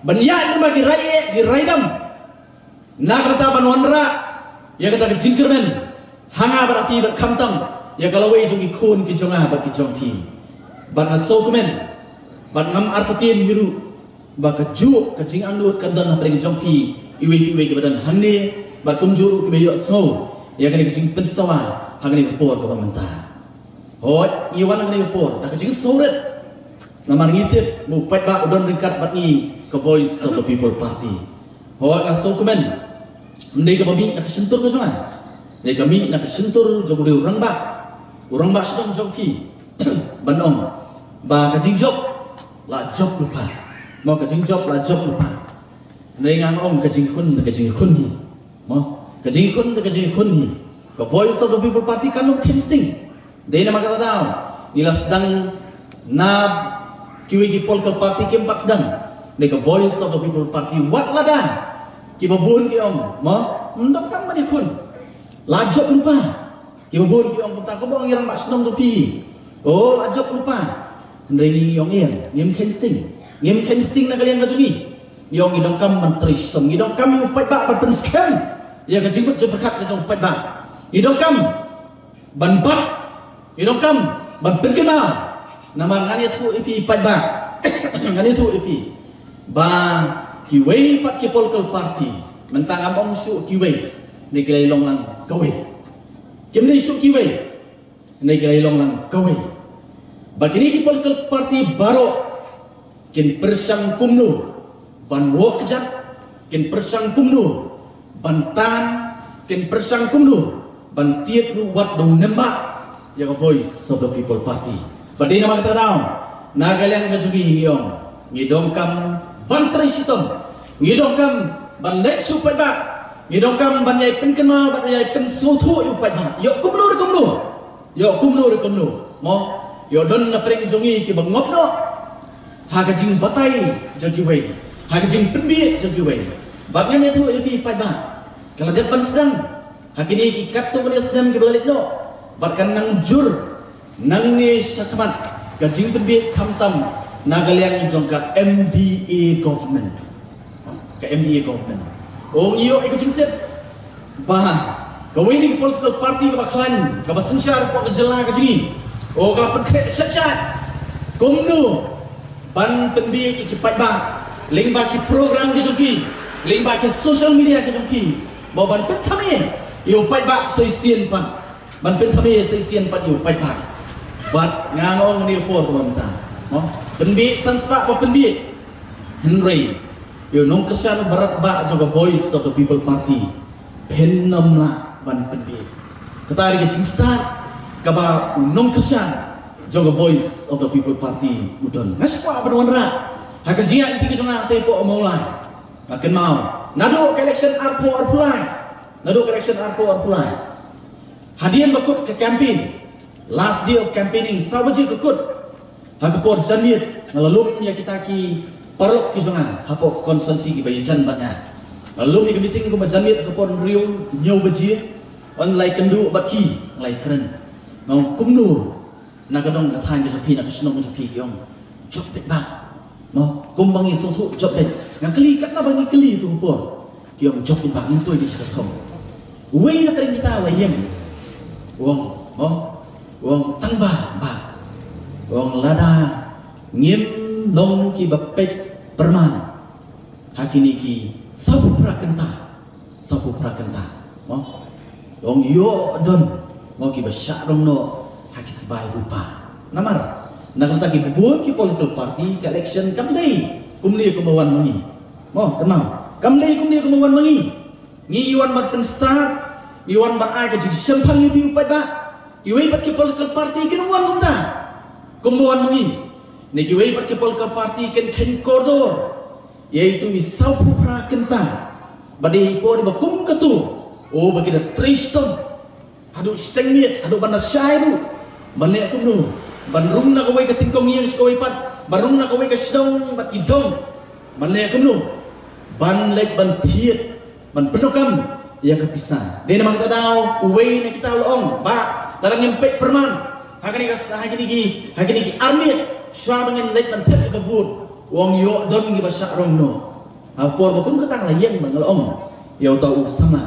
ban ïaid lyngba ki rai eh ki rai dam. Na kata ban wanrah ïa kata ka jingkyrmen ha nga bad ha phi bad khamtam ïa ka lawei jong ki khun ki jong nga bad ki jong phi. Bad nga sngewkmen bad ngam artatien hi ruh ba kajuh ka jingangnud kan don hapdeng jong phi iwei pa iwei kiba don hangne bad kumjuh ruh kiba ïohsngew ïa kane ka jingpynsawa ha kane ka por kaba mynta. Hooid, ngi wan ha kane ka por da ka jingsngewrit namar ngi tip ba u paidbah u don ryngkat bad ngi, ka Voice of the People Party. Hooid, nga sngewkmen, ym dei kaba mih na ka shyntur ka jong nga, dei ka mih na ka shyntur jong u rangbah, u rangbah shnong jong phi, ban ong ba ka jingjop la jop lypa. Mo, ka jingjop la jop lypa. Hynrei nga ong ka jingkhun da ka jingkhun hi. Mo, ka jingkhun da ka jingkhun hi. Ka Voice of the People Party kan ym kheiñ sting. Dei namar kata daw ngi la sdang, na kiwei ki political party kim pat sdang. Dei ka Voice of the People Party wat lada kiba bun ki ong, mo, ym donkam ban ïakhun, la jop lypa. Kiba bun ki ong kumta, kumba ong ïa u rangbah shnong jong phi, oh, la jop lypa. Hynrei ngi ong ïa, ngim kheiñ sting, ngim kheiñ sting na ka liang ka jong ngi. Ngi ong ngi donkam ban trei shitom, ngi donkam ïa u paidbah ban pynskhem ïa ka jingmut jingpyrkhat ka jong u paidbah. Ngi donkam ban bat, ngi donkam ban pynkynmaw. Namar ngan ïathuh ïa phi paidbah, ngan ïathuh ïa phi ba kiwei pat ki political party, mynta ngam ong shuh kiwei, ne ki la ïalong lang kawei. Kim dei shuh kiwei, ne ki la ïalong lang kawei. Ba kine ki political party baroh kin pyrshang kumno ban wad kjat, kin pyrshang kumno ban tan, kin pyrshang kumno ban tied ruh wat da u nembah ïa ka Voice of the People Party. Ba dei namar kata daw na ka liang ka jong ngi, ngi ong ngi donkam ban trei shitom, ngi donkam ban leit sha u paidbah, ngi donkam ban ïai pynkynmaw, ban ïai pynsngewthuh ïa u paidbah. Ïoh kumno re kumno, ïoh kumno re kumno, mo, ïoh don na pdeng jong ngi kiba ngop noh ha ka jingbatai jong kiwei, ha ka jingpynbiej jong kiwei. Bad ngan ïathuh ïa phi paidbah, ka la dep ban sdang ha kine ki katto katne snem kiba la leit noh, bad kan nang jur nangne shakhmat ka jingpynbiej khamtam na ka liang jong ka M D A government. Ka M D A government. Oh, ngi ïoh ïa ka jingtip ba kawei na ki political party kaba khlaiñ, kaba synshar hapoh ka jylla ka jong ngi, oh, ka la pynkhreh shisha kumno ban pynbiej ïa ki paidbah lyngba ki program ki jong ki, lyngba ki social media ki jong ki, ba ban pynthame ïa u paidbah sa shisien pat, ban pynthame sa shisien pat ïa u paidbah. Bad nga ong ha kane ka por kaba mynta, mo, pynbiej san spah ba pynbiej. Hynrei ïa u nongkyrshan baroh ba jong ka Voice of the People Party phin ym lah ban pynbiej. Kata dei ka jingstad kaba u nongkyrshan jong ka Voice of the People Party u don. Nga shu kwah ban wanrah ha ka jingïaid lynti ka jong nga hangtei hapoh Mawlai. Nga kynmaw naduh ka election arphew arphew lai, naduh ka election arphew arphew lai, hadien ba kut ka campaign, Last day of campaigning, saw baje ka kut. Ha ka por janmiet, nga la lum ïa kita ki paralok ki jong nga hapoh constituency kiba ïajan bad nga. Nga la lum ïa ka meeting kumba janmiet ha ka por hynriew hynñiew baje. Wan lai kynduh bad ki, lai kren. Nga ong kumno na ka dong ka thaiñ ka jong phi, na ka shnong ka jong phi, ki ong jop beit bah. Mo, kumba ngi sngewthuh jop beit. Nga kylli katno ba ngi kylli tu ka por. Ki ong jop beit bah, ngin poi beit sha ka thong. Uwei na ka ring kita u la ïeng. U ong, mo, u ong tang ba, ba. U ong lada ngim long kiba peit pyrman ha kine ki sawphew phra kynta, sawphew phra kynta, mo, u ong ïoh don, mo, kiba shah rong noh ha ki sbai bupa. Namar na ka bynta kiba bun ki political party, ka election kam dei kumne kumba wan ma ngi. Mo, kynmaw, kam dei kumne kumba wan ma ngi. Ngi, ngi wan ban pynstad, ngi wan ban ai ka jingshemphang ïa phi u paidbah. Kiwei pat ki political party kin ym wan kumta kumba wan ma ngi. Ne kiwei pat ki political party kin kheiñ kordor ïa itu i sawphew phra kynta. Ba dei i por ba kum katu, o, ba ki da trei shitom haduh shiteng miet, haduh ban da shai ruh. Ban leh kumno? Ban rung na kawei ka tyngkong ïing sha kawei pat, ban rung na kawei ka shnong bad ki dong. Ban leh kumno? Ban leit ban thied, ban pyndonkam ïa ka pisa. Dei namar kata daw uwei na kita u la ong, bah, lada ngim peit pyrman ha kine ka, ha kine ki, ha kine ki ar miet shuwa ba ngin leit ban thep ïa ka vote, u ong ïoh don kiba shah rong noh. Ha por ba kum kata nga la ïeng bad nga la ong ïa uta u samla,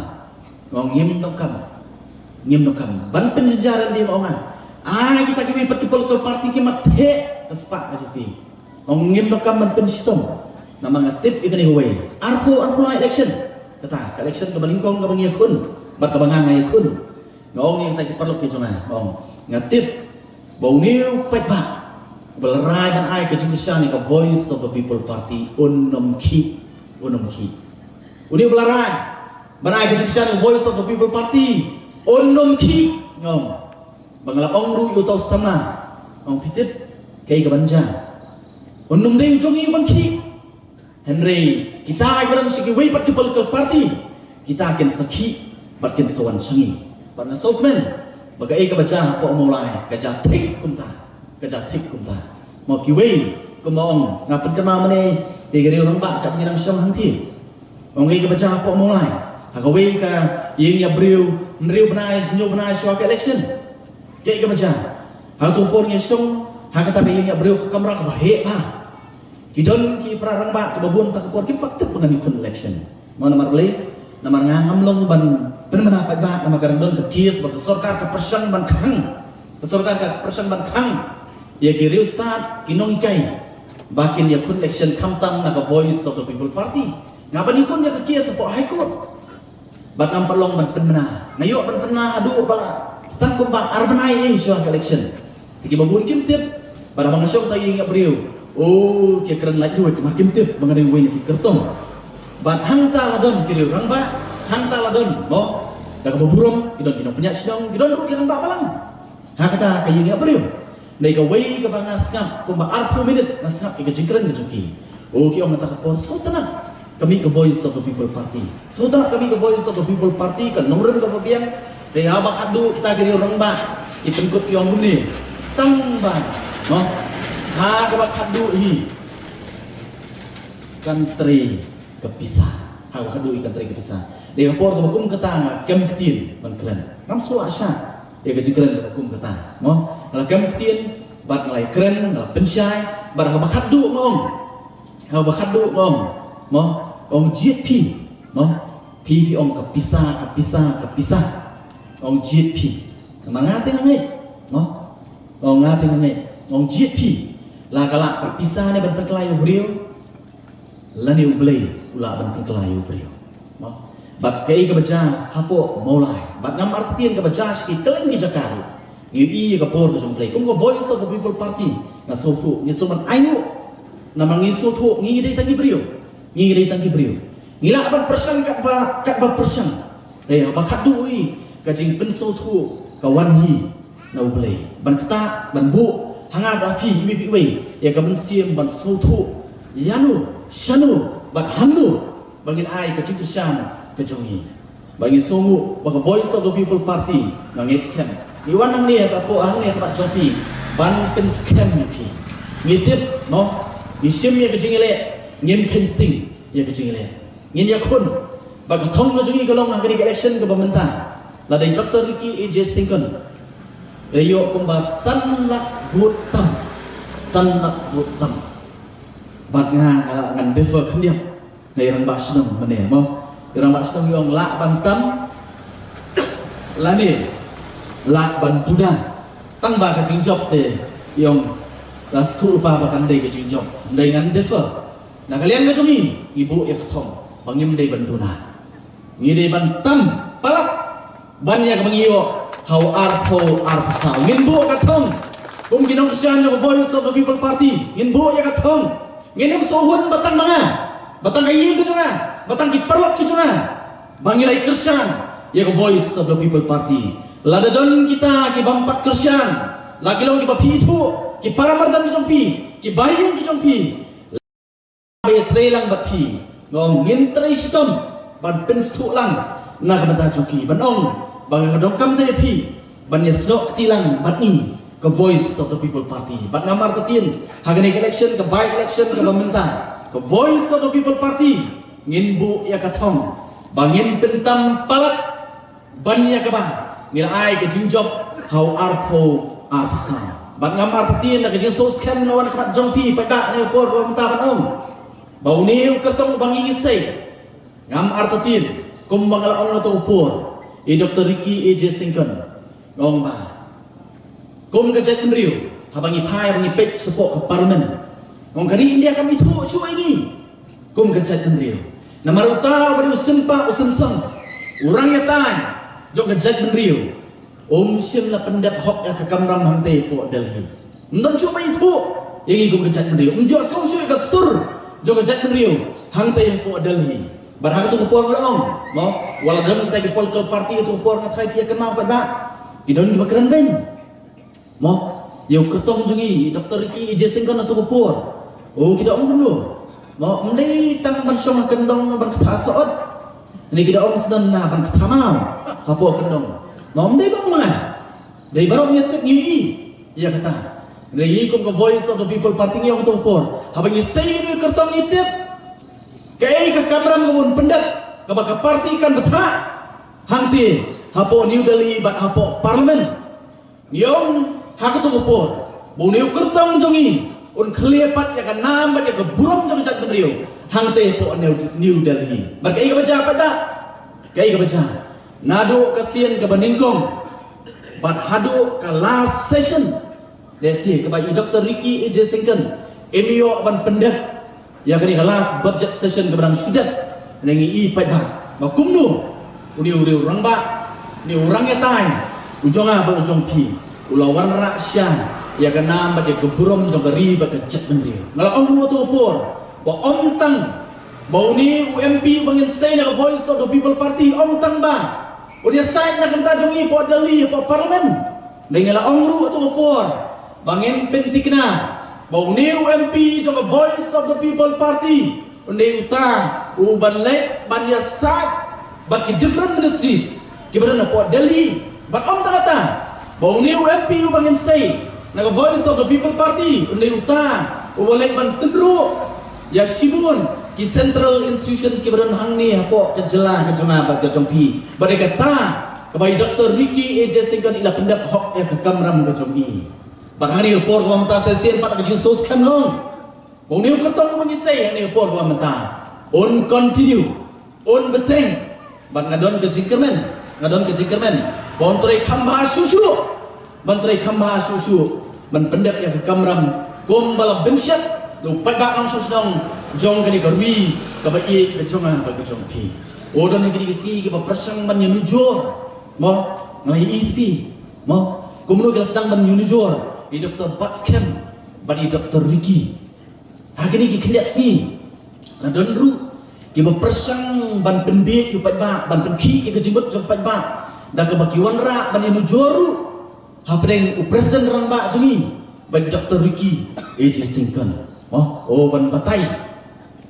nga ong ngim donkam, ngim donkam ban pynjynjar lynti, nga ong. Ai kita kiwei pat ki political party ki mat theh ka spah ka jong phi. Ong ngim donkam ban pynshitom. Namar nga tip ïa kane kawei, arphew, arphew lai election. Kata ka election kaba nyngkong kaba ngi ïakhun bad kaba nga nga ïakhun. Nga ong ïa kita ki paralok ki jong nga, ong, nga tip ba une u paidbah uba la rai ban ai ka jingkyrshan ïa ka Voice of the People Party un ym khih, un ym khih. Une uba la rai ban ai ka jingkyrshan ïa ka Voice of the People Party un ym khih, nga ong. Ba nga la ong ruh ïa uta u samla, ong phi tip kaei kaban jia? Un ym dei u jong ngi uban khih. Hynrei kita kiba don sha kiwei pat ki political party, kita kin sa khih bad kin sa wan sha ngi. Bad nga sngewkmen ba kaei kaba jia hapoh Mawlai ka jia thik kumta, ka jia thik kumta. Mo, kiwei kumba ong, nga pynkynmaw mynne ïa ki riew rangbah kaba ngi nang shong hangtei. Ong kaei kaba jia hapoh Mawlai ha kawei ka ïing ïa briew, hynriew bnai, hynñiew bnai shuwa ka election. Kaei kaba jia? Ha katu ka por ngi shong ha kata ka ïing ïa briew, ka kamra kaba heh bha. Ki don ki para rangbah kiba bun ta ka por kim pat tip ba ngan ïakhun election. Mo, namar balei? Namar nga ngam long ban pynbna paidbah, namar ka dang don ka case ba ka sorkar ka pyrshang ban khang. Ka sorkar ka pyrshang ban khang ïa ki riewstad, ki nonghikai, ba kin ïakhun election khamtam na ka Voice of the People Party. Nga ban ïakhun ïa ka case hapoh High Court. Bad ngam pat long ban pynbna. Nga ïoh ban pynbna haduh ba la sdang kumba ar bnai ei shuwa ka election. Te kiba bun kim tip ba haba nga shong ha ïing ïa briew, o, ki kren laitluid, ma kim tip ba nga dei uwei na ki kyrtong. Bad hangta la don ki riew rangbah, hangta la don, mo, da kaba burom, ki don ki nongpynïaid shnong, ki don ruh ki rangbah balang. Ha kata ka ïing ïa briew. Dei kawei kaba nga sngap kumba arphew minit nga sngap ïa ka jingkren ka jong ki. O, ki ong ha kata ka por, sngewtynnat ka mih ka Voice of the People Party. Sngewtynnat ka mih ka Voice of the People Party, ka nongrim kaba biang. Dei haba khatduh kita ki riew rangbah ki pynkut ki ong kumne, tang ba, no, ha kaba khatduh hi kan trei ka pisa. Ha kaba khatduh hi kan trei ka pisa. Dei ka por kaba kum kata nga kem ktien ban kren. Ngam sngewlah shah ïa ka jingkren kaba kum kata, mo. Nga la kem ktien bad nga la ïakren, nga la pynshai bad ha kaba khatduh nga ong, ha kaba khatduh nga ong, mo, ong jied phi, mo. Phi, phi ong ka pisa, ka pisa, ka pisa. Ong jied phi. Namar nga te nga ngeit, mo. Ong nga te nga ngeit. Ong jied phi. La ka lah ka pisa ne ban pynkylla ïa u briew, lane U Blei u lah ban pynkylla ïa u briew. Mo? Bad kaei kaba jia hapoh Mawlai, bad ngam artatien kaba jia sha ki kylleng ki jaka ruh. Ngi ïohi ïa ka bor ka jong U Blei. Kum ka Voice of the People Party, nga sngewthuh ngi sngewbha ban ainguh. Namar ngi sngewthuh ngi dei tang ki briew. Ngi dei tang ki briew. Ngi lah ban pyrshang katba, katba pyrshang. Hynrei haba khatduh hi ka jingpynsngewthuh ka wan hi na U Blei. Ban ktah, ban buh ha nga bad ha phi iwei pa iwei ïa ka mynsiem ban sngewthuh ïano, shano bad hangno ba ngin ai ka jingkyrshan ka jong ngi. Ba ngi sngewnguh ba ka Voice of the People Party, nga ngeit skhem Ngi wan hangne ka por hangne ka pat jong phi ban pynskhem ïa phi. Ngi tip mo, ngi shim ïa ka jingïaleh, ngin kheiñ sting ïa ka jingïaleh. Ngin ïakhun ba ka thong ka jong ngi ka long ha kane ka election kaba mynta. Lada i Doctor Ricky A J Syngkon, ka ïoh kumba san lak vote tam. San lak vote tam. Bad nga, nga ngan differ khyndiat na i rangbah shnong mynne mo. I rangbah shnong i ong lah ban tam lane lah ban duna. Tang ba ka jingjop te i ong la shu ba ba kan dei ka jingjop. Dei ngan differ. Na ka liang ka jong ngi, ngi buh ïa ka thong ba ngim dei ban duna. Ngi dei ban tam palat ban ïa kaba ngi ïoh ha u arphew arphew saw. Ngin buh ka thong kum ki nongkyrshan jong ka Voice of the People Party. Ngin buh ïa ka thong. Ngin ym shu hun ba tang ma nga, ba tang ka ïing ka jong nga, ba tang ki paralok ki jong nga, ba ngi la ïa kyrshan ïa ka Voice of the People Party. Lada don kita ki bym pat kyrshan, la ki long kiba phi ithuh, ki para marjan ki jong phi, ki bahaïing ki jong phi, ba ïa trei lang bad phi, nga ong ngin trei shitom ban pynsngewthuh lang na ka bynta jong ki, ban ong ba nga donkam te ïa phi ban ïasnoh kti lang bad ngi ka Voice of the People Party. Bad namar ka ktien ha kane ka election, ka by election kaba mynta, ka Voice of the People Party ngin buh ïa ka thong ba ngin pyntam palat ban ïa kaba ngi la ai ka jingjop ha u arphew arphew saw. Bad namar ka ktien na ka jingsngewskhem nga wan ha khmat jong phi paidbah, ha kane ka por kaba mynta ban ong ba une u kyrtong uba ngi ïasei, ngam artatien, kumba nga la ong ha kato ka por, i Doctor Ricky A J Syngkon, nga ong ba kum ka jaitbynriew, haba ngi phai, haba ngi peit shapoh ka Parliament, nga ong ka ri India kam ithuh shuh ïa ngi kum ka jaitbynriew. Namar uta uba dei u sympa u synsang, u rangïatai jong ka jaitbynriew, um shym la pyndep hok ïa ka kamram hangtei hapoh Delhi. Ym don shuh ba ithuh ïa ngi kum ka jaitbynriew. Ym ïohsngew shuh ïa ka sur jong ka jaitbynriew hangtei hapoh Delhi. Bad ha kato ka por nga la ong mo, wat la don kita ki political party, kato ka por nga tharai phi ïa kynmaw paidbah, ki don kiba kren beiñ mo ïa u kyrtong jong ngi Doctor Ricky A J Syngkon ha kato ka por. O, ki da ong kumno mo, ym dei tang ban shong ha kyndong ban ktah sahot. Ni ki da ong sdang na ban ktah maw hapoh kyndong. Mo ym dei ba ong ma nga, dei baroh ngi tip ngi ïohi ïa kata. Ngi kum ka Voice of the People Party ngi ong ha kato ka por, haba ngi sei ïa une u kyrtong ngi tip kaei ka kamram kaba un pyndep kaba ka party kan bthah hangtei hapoh New Delhi bad hapoh Parliament. Ngi ong ha kato ka por ba une u kyrtong jong ngi un khlieh pat ïa ka nam bad ïa ka burom jong ka jaitbynriew hangtei hapoh New, New Delhi. Bad kaei kaba jia pat da, kaei kaba jia, naduh ka sien kaba nyngkong bad haduh ka last session, lehse kaba i Doctor Ricky A J Syngkon im ïoh ban pyndep ïa kane ka last budget session kaba dang shu dep. Ngi i paidbah ba kumno une u rangbah, une u rangïatai u jong nga bad u jong phi, u la wanrah sha ïa ka nam bad ïa ka burom jong ka ri bad ka jaitbynriew. Nga la ong ruh ha kato ka por ba ym tang ba une u M P uba ngin sei na ka Voice of the People Party, ym tang ba un ïasaid na ka bynta jong ngi hapoh Delhi, hapoh Parliament. Ngi la ong ruh ha kato ka por ba ngin pynthikna ba une u M P jong ka Voice of the People Party un dei uta uban leit ban ïasaid bad ki different ministries kiba don hapoh Delhi. Bad ym tang kata, ba une u M P uba ngin sei na ka Voice of the People Party un dei uta uba leit ban tynruh ïa shibun ki central institutions kiba don hangne hapoh ka jylla ka jong nga bad ka jong phi. Bad ïa kata kaba i Doctor Ricky A J Syngkon i la pyndep hok ïa ka kamram ka jong i. Bad hangne ha ka por kaba mynta sa shisien pat ka jingsngewskhem long ba une u kyrtong uba ngi sei hangne ha ka por kaba mynta un continue, un bteng. Bad nga don ka jingkyrmen, nga don ka jingkyrmen ba un trei kham bha shuh shuh, ban trei kham bha shuh shuh ban pyndep ïa ka kamram kumba la bynshet da u paidbah nongshong shnong jong kane ka ri kaba ïeit ka jong nga bad ka jong phi. O, don ha kine ki sngi kiba pyrshang ban ïanujor mo, nga la ïohi phi mo, kumno ki la sdang ban ïanujor i Doctor Batskhem bad i Doctor Ricky. Ha kine ki khyndiat sngi la don ruh kiba pyrshang ban pynbiej ïa u paidbah, ban pynkhih ïa ka jingmut jong u paidbah da kaba ki wanrah ban ïanujor ruh hapdeng u President rangbah jong ngi bad Doctor Ricky A J Syngkon. Mo, o, ban batai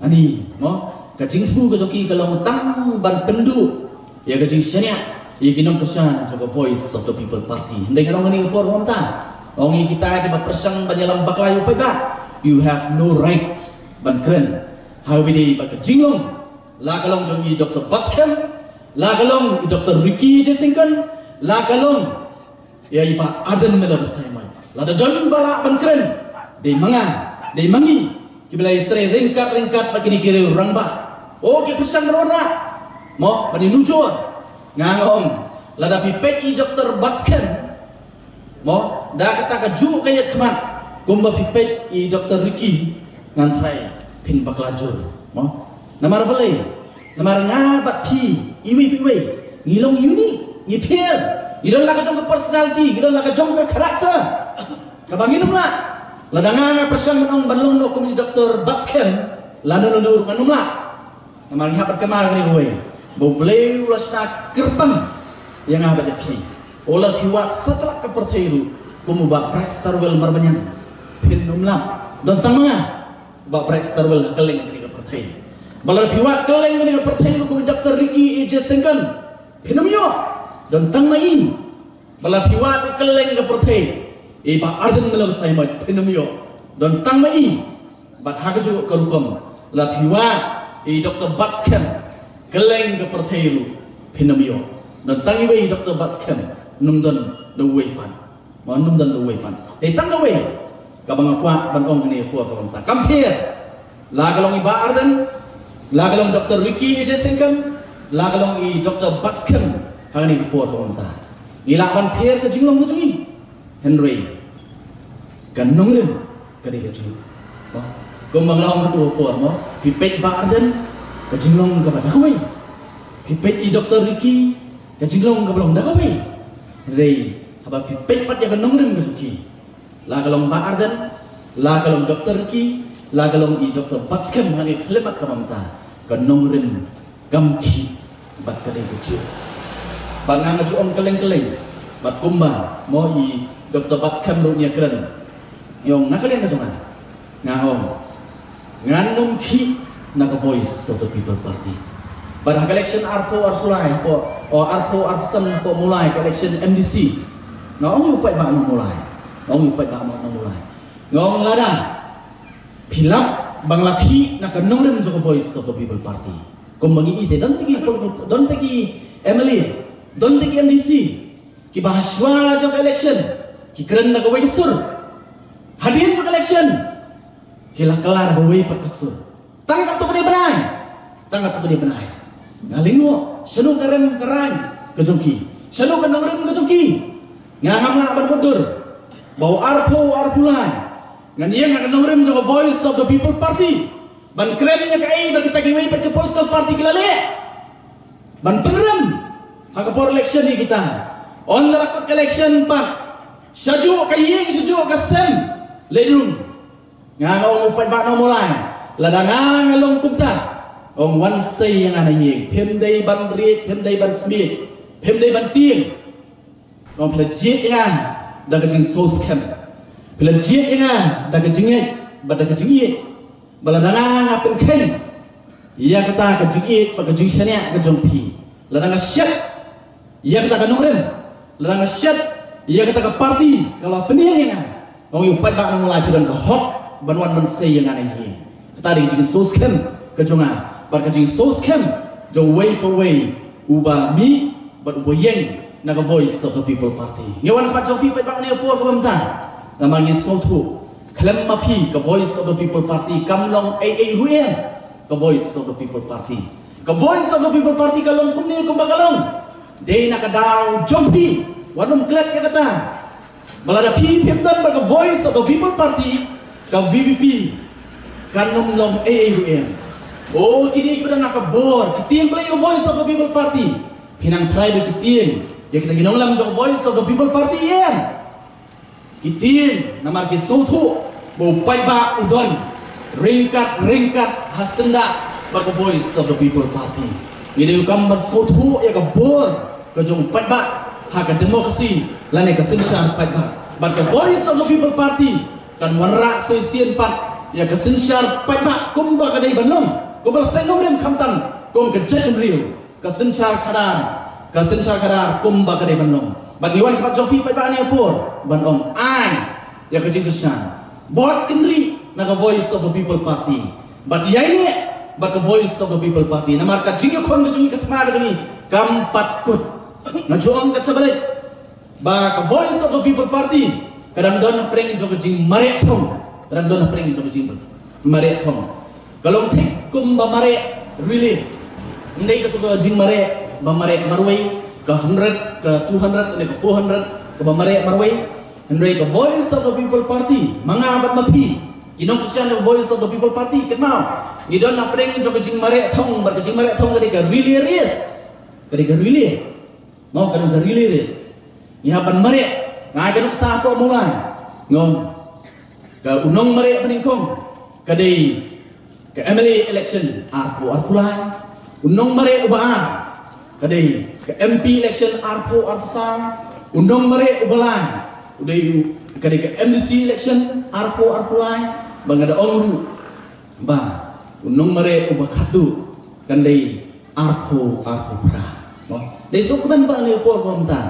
ani mo, ka jingthmu ka jong ki ka long tang ban pynduh ïa ka jingshaniah ïa ki nongkyrshan jong ka Voice of the People Party. Hynrei nga ong ha kane ka por kumta, ong ïa kita kiba pyrshang ban ïalam bakla ïa u paidbah, you have no right ban kren ha kaba ïadei bad ka jinglong, la ka long jong i Doktor Batskhem, la ka long i Doktor Ricky J Syngkon, la ka long ïa i Bah Ardent Miller Basaiawmoit. Lada don ba lah ban kren, dei ma nga, dei ma ngi kiba la ïatrei ryngkat ryngkat bad kine ki riew rangbah. O, ki pyrshang ban wanrah, mo, ban ïanujor. Nga ong, lada phi peit i Doktor Batskhem, mo, da kata kajuh ka ïakhmat, kumba phi peit i Doktor Ricky, ngan tharai phin bakla jur, mo. Namar balei? Namar nga bad phi, iwei pa iwei, ngi long unique, ngi pher, ngi don la ka jong ka personality, ngi don la ka jong ka character kaba ngin ym lah. Lada nga nga pyrshang ban ong ban long noh kum i Doktor Batskhem, lano lano ruh ngan ym lah. Namar ngi hap ban kynmaw ïa kane kawei, ba U Blei u la shna kyrpang ïa nga bad ïa phi. Lada phi wad satlak ka pyrthei ruh kum u Bah Brightstarwell Marbaniang, phin ym lah. Don tang ma nga, Bah Brightstarwell, ha kylleng kane ka pyrthei. Ba lada phi wad kylleng kane ka pyrthei ruh kum i Doktor Ricky A J Syngkon, phin ym ïoh. Don tang ma i. Ba lada phi wad kylleng ka pyrthei, i Bah Ardent Miller Basaiawmoit, phin ym ïoh. Don tang ma i. Bad ha kajuh ka rukom, lada phi wad i Doktor Batskhem kylleng ka pyrthei ruh, phin ym ïoh. Don tang iwei i Doktor Batskhem, ym don da uwei pat. Mo, ym don da uwei pat. Dei tang kawei kaba nga kwah ban ong ha kane ka por kaba mynta. Kam pher, la ka long i Bah Ardent, la ka long Doktor Ricky A J Syngkon, la ka long i Doktor Batskhem, ha kane ka por kaba mynta. Ngi lah ban pher ka jinglong ka jong ngi, hynrei ka nongrim ka dei kajuh. Mo, kumba nga la ong ha kato ka por, mo, phi peit Bah Ardent, ka jinglong kaba da kawei. Phi peit i Doktor Ricky, ka jinglong kaba long da kawei. Hynrei haba phi peit pat ïa ka nongrim ka jong ki, la ka long Bah Ardent, la ka long Doktor Ricky, la ka long i Doktor Batskhem, ha kane ka khyllipmat kaba mynta, ka nongrim kam khih bad ka dei kajuh. Bad nga nga ju ong kylleng kylleng, bad kumba, mo, i Doktor Batskhem ruh ngi ïakren, ngi ong na ka liang ka jong nga, nga ong, ngan ym khih na ka Voice of the People Party. Bad ha ka election arphew arphew lai, hapoh, o, arphew arphew san, hapoh Mawlai, ka election M D C, nga ong ïa u paidbah na Mawlai, nga ong ïa u paidbah na Mawlai, nga ong, lada phi lap ba nga la khih na ka nongrim jong ka Voice of the People Party, kumba ngi ïohi te, don te ki, don te ki M L A, don te ki M D C kiba ha shuwa jong ka election ki kren da kawei ka sur. Hadien jong ka election ki la kylla da kawei pat ka sur. Tang katto katne bnai, tang katto katne bnai. Nga lyngngoh shano ka rem ka rain ka jong ki, shano ka nongrim ka jong ki. Nga ngam lah ban mutdur ba u arphew arphew lai ngan ïeng ha ka nongrim jong ka Voice of the People Party ban kren ïa kaei ba kita kiwei pat ki political party ki la leh ban pynrem ha ka por election ïa kita. Ynda la kut ka election pat, shajuh ka ïing shajuh ka sem leit rung. Nga nga ong ïa u paidbah na Mawlai, lada nga nga long kumta, ong, wan sei ïa nga na ïing. Phim dei ban riej, phim dei ban smiej, phim dei ban tieng. Nga ong, phi la jied ïa nga da ka jingsngewskhem, phi la jied ïa nga da ka jingngeit bad da ka jingïeit. Ba lada nga nga pynkheiñ ïa kata ka jingïeit bad ka jingshaniah ka jong phi, lada nga shet ïa kata ka nongrim, lada nga shet ïa kata ka party ka la pynïeng ïa nga, nga ong ïa u paidbah na Mawlai, phi don ka hok ban wan ban sei ïa nga na ïing. Kata dei ka jingsngewskhem ka jong nga bad ka jingsngewskhem jong uwei pa uwei uba mih bad uba ïeng na ka Voice of the People Party. Ngi wan ha khmat jong phi paidbah ha kane ka por kaba mynta, namar ngi sngewthuh khlem ma phi ka Voice of the People Party kam long ei ei ruh em. Ka Voice of the People Party, ka Voice of the People Party ka long kumne kumba ka long dei na ka daw jong phi. Wat nym klet ïa kata ba lada phi phim don bad ka Voice of the People Party, ka V P P kan nym long ei ei ruh em. O, kine kiba don ha ka bor, ki tieng balei ka Voice of the People Party? Phi nang tharai ba ki tieng ïa kita ki nongïalam jong ka Voice of the People Party em? Ki tieng namar ki sngewthuh ba u paidbah u don ryngkat ryngkat ha syndah bad ka Voice of the People Party. Ngi dei ruh kam ban sngewthuh ïa ka bor ka jong u paidbah ha ka democracy lane ka synshar paidbah. Bad ka Voice of the People Party kan wanrah sa shisien pat ïa ka synshar paidbah kumba ka dei ban long, kumba la seng nongrim, khamtam kum ka jaitbynriew, ka synshar khadar, ka synshar khadar kumba ka dei ban long. Bad ngi wan ka pat jong phi pat ba ne por ban ong ai ïa ka jingkyrshan bad kynriah na ka Voice of the People Party. Bad ïa ine bad ka Voice of the People Party namar ka jingïakhun ka jong ngi, ka thma ka jong ngi kam pat kut. Nga ju ong ka jingbarit ba ka Voice of the People Party ka dang don hapdeng jong ka jingmareh thong, ka dang don hapdeng jong ka jingmareh thong. Ka long thik kumba mareh rili. Ym dei katto ka jingmareh ba mareh marwei, ka hundred, ka two hundred ne ka four hundred, kaba mareh marwei. Hynrei ka Voice of the People Party, ma nga bad ma phi ki nongkyrshan ka Voice of the People Party, kynmaw, ngi don hapdeng jong ka jingmareh thong, bad ka jingmareh thong ka dei ka relay race. Ka dei ka relay. Mo, ka dei ka relay race. Ngi hap ban mareh. Nga ai ka nuksa hapoh Mawlai. Nga ong, ka u nongmareh banyngkong ka dei ka M L A election arphew arphew lai. U nongmareh uba ar ka dei ka M P election arphew arphew saw. U nongmareh uba lai u dei u, ka dei ka M D C election arphew arphew lai. Ba nga da ong ruh ba u nongmareh uba khatduh kan dei arphew arphew phra. Mo, dei suk ban ba ne por ba mynta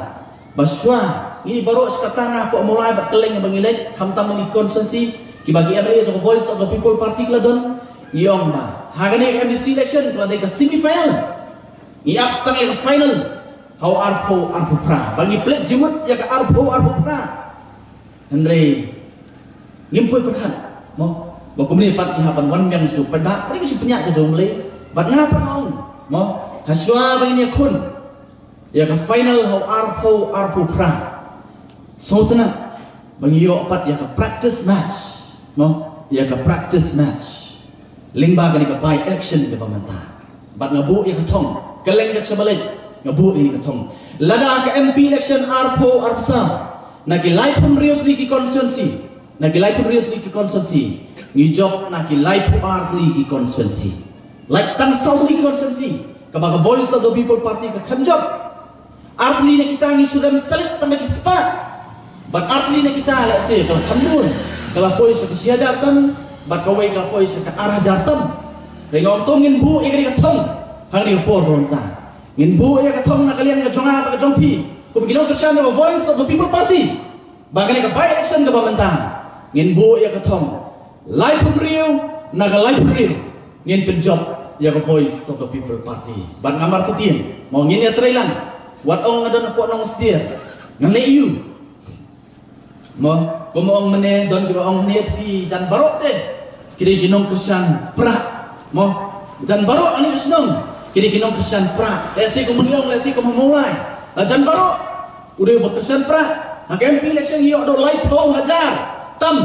ba shuwa ngi baroh shi katta nga hapoh Mawlai bad kylleng ba ngi leit, khamtam ngi constituency, kiba ki M L A jong ka Voice of the People Party ki la don, ngi ong ba ha kane ka M D C election ka la dei ka semi final, ngi ap sdang ïa ka final ha u arphew arphew phra, ba ngi pynleit jingmut ïa ka arphew arphew phra. Hynrei ngim poi pyrkhat, mo, ba kumne pat ngi hap ban wan biang shuh pat ba, ba ngi shu pynïaid ka jong U Blei. Bad nga pat nga ong, mo, ha shuwa ba ngin ïakhun ïa ka final ha u arphew arphew phra, sngewtynnat ba ngi ïoh pat ïa ka practice match, mo, ïa ka practice match lyngba kane ka by election kaba mynta. Bad nga buh ïa ka thong, kylleng ka jingbarit, nga buh ïa ka thong. Lada ka M P election arphew arphew saw, na ki laiphew hynriew tylli ki constituency, na ki laiphew hynriew tylli ki constituency, ngi jop na ki laiphew ar tylli ki constituency. Lait tang saw tylli ki constituency kaba ka Voice of the People Party ka khlem jop. Ar tylli na kita ngi shu rem select tang da ki spah. Bad ar tylli na kita, let's say, ka la khamdun, ka la poi sha ka shi hajar tam, bad kawei ka la poi sha ka ar hajar tam. Hynrei nga ong to ngin buh ïa kane ka thong ha kane ka por ba mynta. Ngin buh ïa ka thong na ka liang ka jong nga bad ka jong phi kum ki nongkyrshan jong ka Voice of the People Party. Ba kane ka by election kaba mynta ngin buh ïa ka thong laiphew hynriew na ka laiphew hynriew ngin pynjop ïa ka Voice of the People Party. Bad nga martatien, mo, ngin ïatreilang. Wat ong nga don hapoh Nongsder, ngan leh aiu? Mo, kum ong mynne, don kiba ong mynne, te ki jan baroh te ki dei ki nongkyrshan Prah. Mo, jan baroh ha kane ka shnong ki dei ki nongkyrshan Prah. Lehse kum ngi ong, lehse kum ha Mawlai, la jan baroh u dei uba kyrshan Prah. Ha ka M P election ngi ïoh duh laiphew hajar tam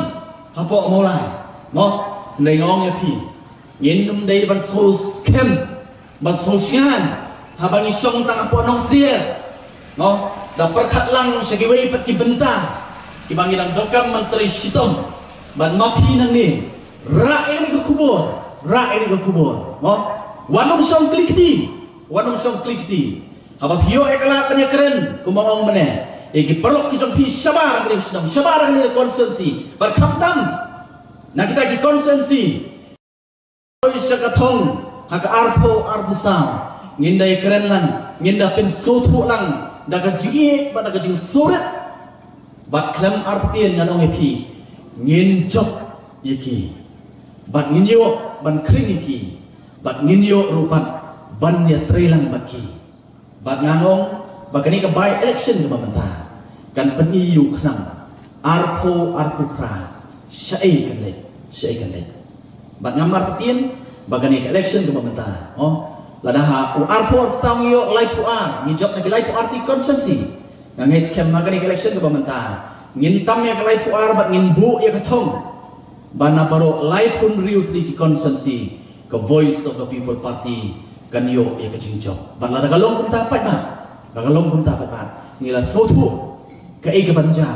hapoh Mawlai. Mo, hynrei nga ong ïa phi, ngin ym dei ban sngew skhem, ban sngew shngaiñ haba ngi shong tang hapoh Nongsder, mo, da pyrkhat lang sha kiwei pat ki bynta kiba ngi dang donkam ban trei shitom. Bad ma phi nangne, rah ïa kane ka khubor, rah ïa kane ka khubor, mo. Wat nym shong kli kti, wat nym shong kli kti. Haba phi ïoh ïa ka lad ban ïakren, kumba ong mynne, ïa ki paralok ki jong phi shabar ha kane ka shnong, shabar ha kane ka constituency, bad khamtam na kita ki constituency, poi sha ka thong ha ka arphew arphew saw, ngin da ïakren lang, ngin da pynsngewthuh lang da ka jingïeit bad da ka jingsngewrit. Bad khlem artatien ngan ong ïa phi, ngin jop ïa ki, bad ngin ïoh ban khring ïa ki, bad ngin ïoh ruh pat ban ïatreilang bad ki. Bad nga ong ba kane ka by election kaba mynta kan pyni ïa u khnang arphew arphew phra shaei kan leit, shaei kan leit. Bad nga martatien ba kane ka election kaba mynta, oh, lada ha u arphew arphew saw ngi ïoh laiphew ar, ngi jop na ki laiphew ar tylli ki constituency, nga ngeit skhem ha kane ka election kaba mynta ngin tam ïa ka laiphew ar bad ngin buh ïa ka thong ba na baroh laiphew hynriew tylli ki constituency ka Voice of the People Party kan ïoh ïa ka jingjop. Bad lada ka long kumta paidbah, lada ka long kumta paidbah, ngi la sngewthuh kaei kaban jia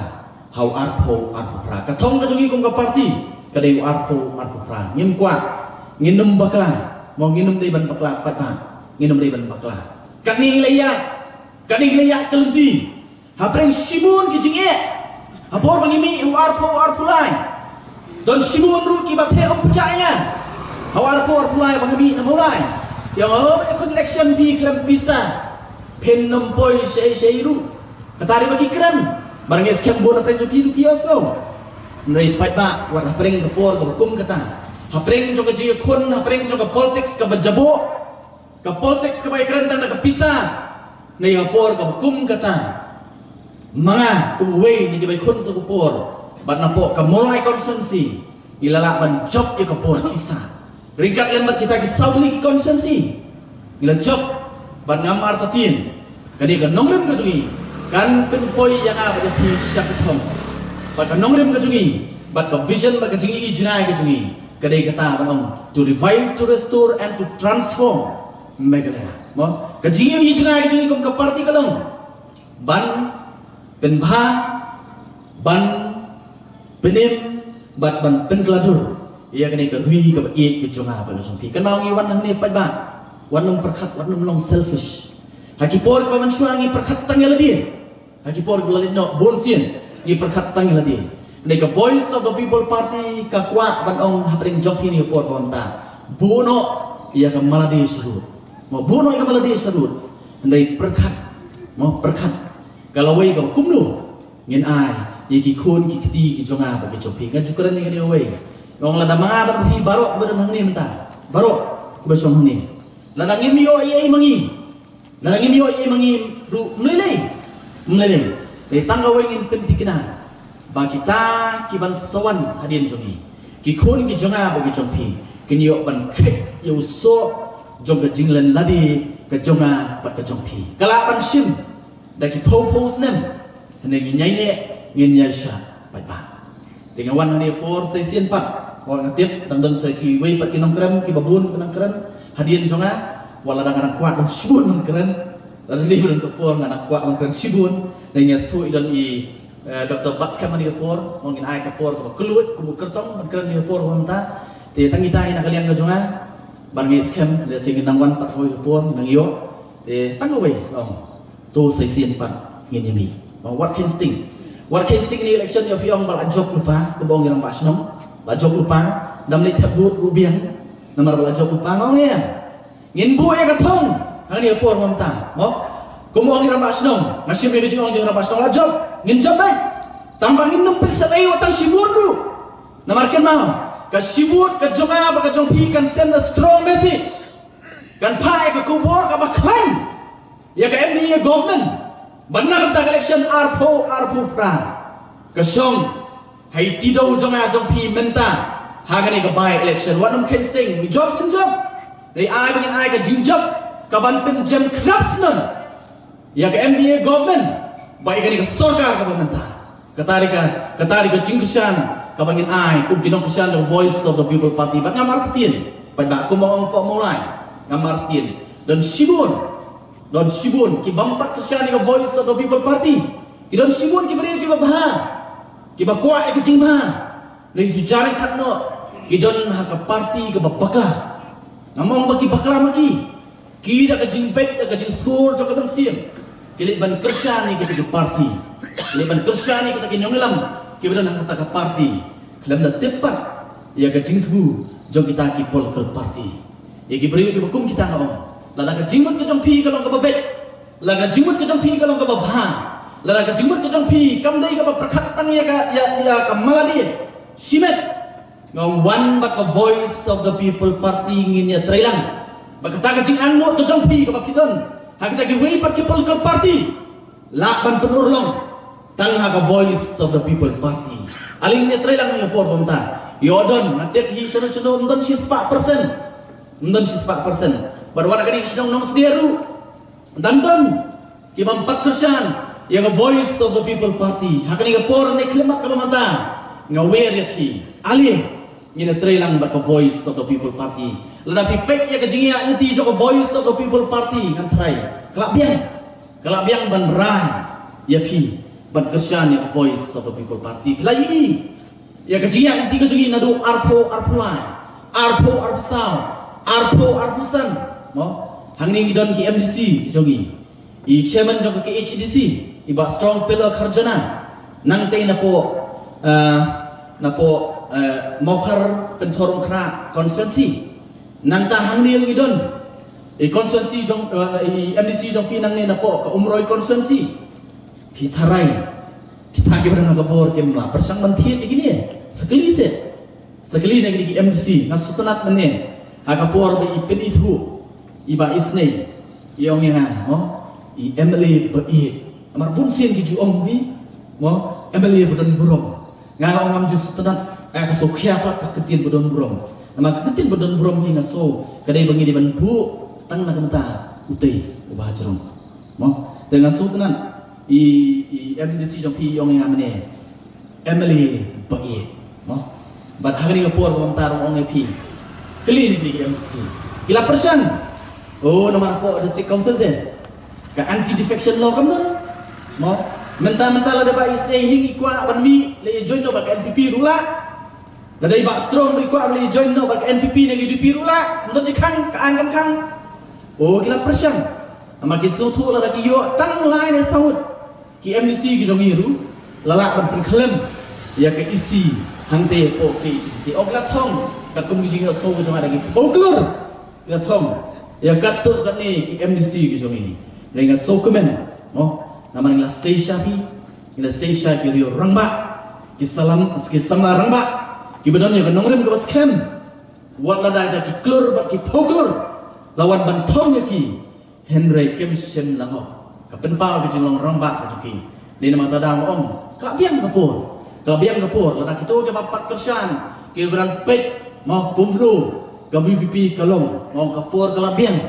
ha u arphew arphew phra. Ka thong ka jong ngi kum ka party ka dei u arphew arphew phra. Ngim kwah, ngin ym bakla, mo, ngin ym dei ban bakla paidbah, ngin ym dei ban bakla. Katne ngi la ïaid, katne ngi la ïaid ka lynti hapdeng shibun ki jingeh. Ha por ba ngi mih u arphew arphew lai, don shibun ruh kiba theh ym pynjah ïa nga. Ha u arphew arphew lai ba ngi mih na Mawlai, ïa nga, oh, ïa ka election phi khlem pisa. Phin ym poi shaei shaei ruh. Kata dei ba ki kren. Ba nga ngeit skhem bun hapdeng jong phi ruh ki ïohsngew. Hynrei paidbah, wat hapdeng ka por kaba kum kata, hapdeng jong ka jingïakhun, hapdeng jong ka politics kaba jaboh, ka politics kaba ïakren tang da ka pisa, na ka por kaba kum kata, ma nga kum uwei na kiba ïakhun ïa ka por, bad napoh ka Mawlai constituency, ngi la lah ban jop ïa ka por pisa. Ryngkat lem bad kita ki saw tylli ki constituency, ngi la jop, bad ngam artatien, ka dei ka nongrim ka jong ngi, kan pynpoi ïa nga bad ïa phi sha ka thong. Bad ka nongrim ka jong ngi, bad ka vision, bad ka jingïohi jngai ka jong ngi, ka dei kata ban ong, to revive, to restore and to transform Meghalaya. Mo, ka jingïohi jngai ka jong ngi kum ka party ka long ban pynbha, ban pynim, bad ban pynkylla dur ïa kane ka ri kaba ïeit ka jong nga bad ka jong phi. Kynmaw, ngi wan hangne paidbah, wat nym pyrkhat, wat nym long selfish. Ha ki por kiba mynshuwa ngi pyrkhat tang ïa lade. Ha ki por kiba la leit noh bun sien, ngi pyrkhat tang ïa lade. Hynrei ka Voice of the People Party ka kwah ban ong hapdeng jong phi ha kane ka por kaba mynta, buh noh ïa ka malade sharud. Mo, buh noh ïa ka malade sharud. Hynrei pyrkhat, mo, pyrkhat, ka lawei kaba kumno ngin ai ïa ki khun ki kti ki jong nga bad ki jong phi. Nga ju kren ïa kane kawei. Nga ong, lada ma nga bad phi baroh kiba don hangne mynta, baroh kiba shong hangne, lada ngim ïoh ei ei ma ngi, lada ngim ïoh ei ei ma ngi ruh, ym lei lei, ym lei lei. Hynrei tang kawei ngin pynthikna, ba kita kiban sa wan hadien jong ngi, ki khun ki jong nga bad ki jong phi, kin ïoh ban kheit ïa u soh jong ka jinglen lade ka jong nga bad ka jong phi. Ka lah ban shim da ki phew phew snem, hynrei ngin ïai neh, ngin ïai shah paidbah. Te nga wan hangne ha ka por sa shisien pat, wat nga tip dang don sa kiwei pat ki nongkren kiba bun ki nongkren hadien jong nga. Wat la dang, nga dang kwah don shibun nongkren, lada dei ba don ka por nga dang kwah nongkren shibun. Hynrei nga sngewthuh i don i, eh, Doctor Batskhem hangne ha ka por. Mo, ngin ai ka por kaba kylluid kum u kyrtong ban kren hangne ha ka por kaba mynta. Te tang kita hi na ka liang ka jong nga, ban ngeit skhem lehse ngin nang wan pat ha kawei ka por, nang ïoh. Te tang kawei, ong, to sa shisien pat ngin ïa mih. Ba wat kheiñ sting, wat kheiñ sting, kane ka election, ïoh phi ong ba la jop lypa, kumba ong i rangbah shnong, la jop lypa, dang leit thep vote ruh biang, namar ba la jop lypa. Nga ong ïa, ngin buh ïa ka thong ha kane ka por mynta. Mo, kumba ong i rangbah shnong, nga shim ïa ka jingong jong i rangbah shnong, la jop, ngin jop beit. Tang ba ngin nym pynsep ei wat tang shi vote ruh. Namar kynmaw, ka shi vote ka jong nga bad ka jong phi kan send a strong message, kan phah ïa ka khubor kaba khlaiñ ïa ka M D A government, ba na ka bynta ka election arphew arphew phra, ka shong ha i Tidew jong nga jong phi mynta ha kane ka by election. Wat nym kheiñ sting, ngi jop, ngin jop. Hynrei ai ba ngin ai ka jingjop kaban pynjem khlap snon ïa ka M D A government bad ïa kane ka sorkar kaba mynta. Kata dei ka, kata dei ka jingkyrshan kaba ngin ai kum ki nongkyrshan jong Voice of the People Party. Bad ngam artatien, paidbah, kumba ong Pop Mawlai, ngam artatien, don shibun, don shibun ki bym pat kyrshan ïa ka Voice of the People Party. Ki don shibun ki briew kiba bha, kiba kwah ïa ka jingbha. Hynrei shu jar ïa kat noh, ki don ha ka party kaba bakla. Ngam ong ba ki bakla ma ki. Ki da ka jingbeit, da ka jingsngur jong ka mynsiem, ki leit ban kyrshan ïa kita ki party, ki leit ban kyrshan ïa kita ki nongïalam kiba don ha kata ka party, khlem da tip pat ïa ka jingthmu jong kita ki political party. Ïa ki briew kiba kum kita nga ong, lada ka jingmut ka jong phi ka long kaba beit, lada ka jingmut ka jong phi ka long kaba bha, lada ka jingmut ka jong phi kam dei kaba pyrkhat tang ïa ka, ïa, ïa ka malade shimet, nga ong, wan bad ka Voice of the People Party, ngin ïatreilang. Bad kata ka jingangnud ka jong phi kaba phi don ha kita kiwei pat ki political party, lah ban pynurlong tang ha ka Voice of the People Party. Ale ngin ïatreilang ha kane ka por mynta. Ïoh don, nga tip hi shano shano ym don shispah percent, ym don shispah percent. Bad wat ha kane ka shnong Nongsdia ruh, dang don ki bym pat kyrshan ïa ka Voice of the People Party. Ha kane ka por, ne khyllipmat kaba mynta, nga wer ïa phi, ale ngin ïatreilang bad ka Voice of the People Party. Lada phi peit ïa ka jingïaid lynti jong ka Voice of the People Party, ngan tharai ka la biang, ka la biang ban rai ïa phi ban kyrshan ïa ka Voice of the People Party. Phi la ïohi ïa ka jingïaid lynti ka jong ngi naduh arphew arphew lai, arphew arphew saw, arphew arphew san. Mo, hangne ngi don ki M D C ki jong ngi. I chairman jong ka K H A D C, i Bah Strong Pillar Kharjana, nangtei napoh, eh, napoh, eh, Mawkhar Pynthorumkhrah constituency. Nangta hangne ruh ngi don I constituency jong, eh, i M D C jong phi nangne napoh ka Umroi constituency. Phi tharai kita kiba don ha ka bor kim lah pyrshang ban thied ïa kine. Sa kylli seh. Sa kylli na kine ki M D C, nga sngewtynnat mynne ha ka por ba i pynithuh i Bah Isnei, i ong ïa nga, mo, i M L A ba ïeit. Namar bun sien ki ju ong hi, mo, M L A ba don burom. Nga nga ong ngam ju sngewtynnat, nga ka sngewkhia pat ka ktien ba don burom. Namar ka ktien ba don burom hi nga sngew ka dei ba ngi dei ban buh tang na ka bynta utei uba hajrong. Mo, te nga sngewtynnat i, i M D C jong phi i ong ïa nga mynne M L A ba ïeit. Mo, bad ha kane ka por ba mynta ruh ong ïa phi, kylli na kine ki M D C ki la pyrshang. Oh, namar hapoh District Council te ka anti defection law kam don. Mo, mynta mynta lada Bah Isnei hi ngi kwah ban mih, leit join noh bad ka N P P ruh lah. Lada i Bah Strong ruh i kwah ban leit join noh bad ka N P P ne ka U D P ruh lah. Ym don jingkhang, ka aiñ kam khang. Oh, ki la pyrshang. Namar ki sngewthuh lada ki ïoh tang lai ne saw ngut ki M D C ki jong ngi ruh la lah ban pynkhlem ïa ka E C hangtei hapoh K H A D C. Oh, ki la thong katkum ki jingïohsngew ka jong nga da ki phew klur. Ki la thong ïa katto katne ki M D C ki jong ngi. Hynrei nga sngewkmen, mo, namar ngi la sei sha phi, ngi la sei sha ki riew rangbah, ki salam, ki samla rangbah kiba don ïa ka nongrim kaba skhem. Wat la da ki klur bad ki phew klur la wan ban thong ïa ki, hynrei kim shym la ngop. Ka pynpaw ka jinglong rangbah ka jong ki. Dei namar kata da nga ong, ka la biang ka por. Ka la biang ka por, lada kito kiba pat kyrshan kiba dang peit, mo, kumno ka V P P ka long. Nga ong ka por ka la biang.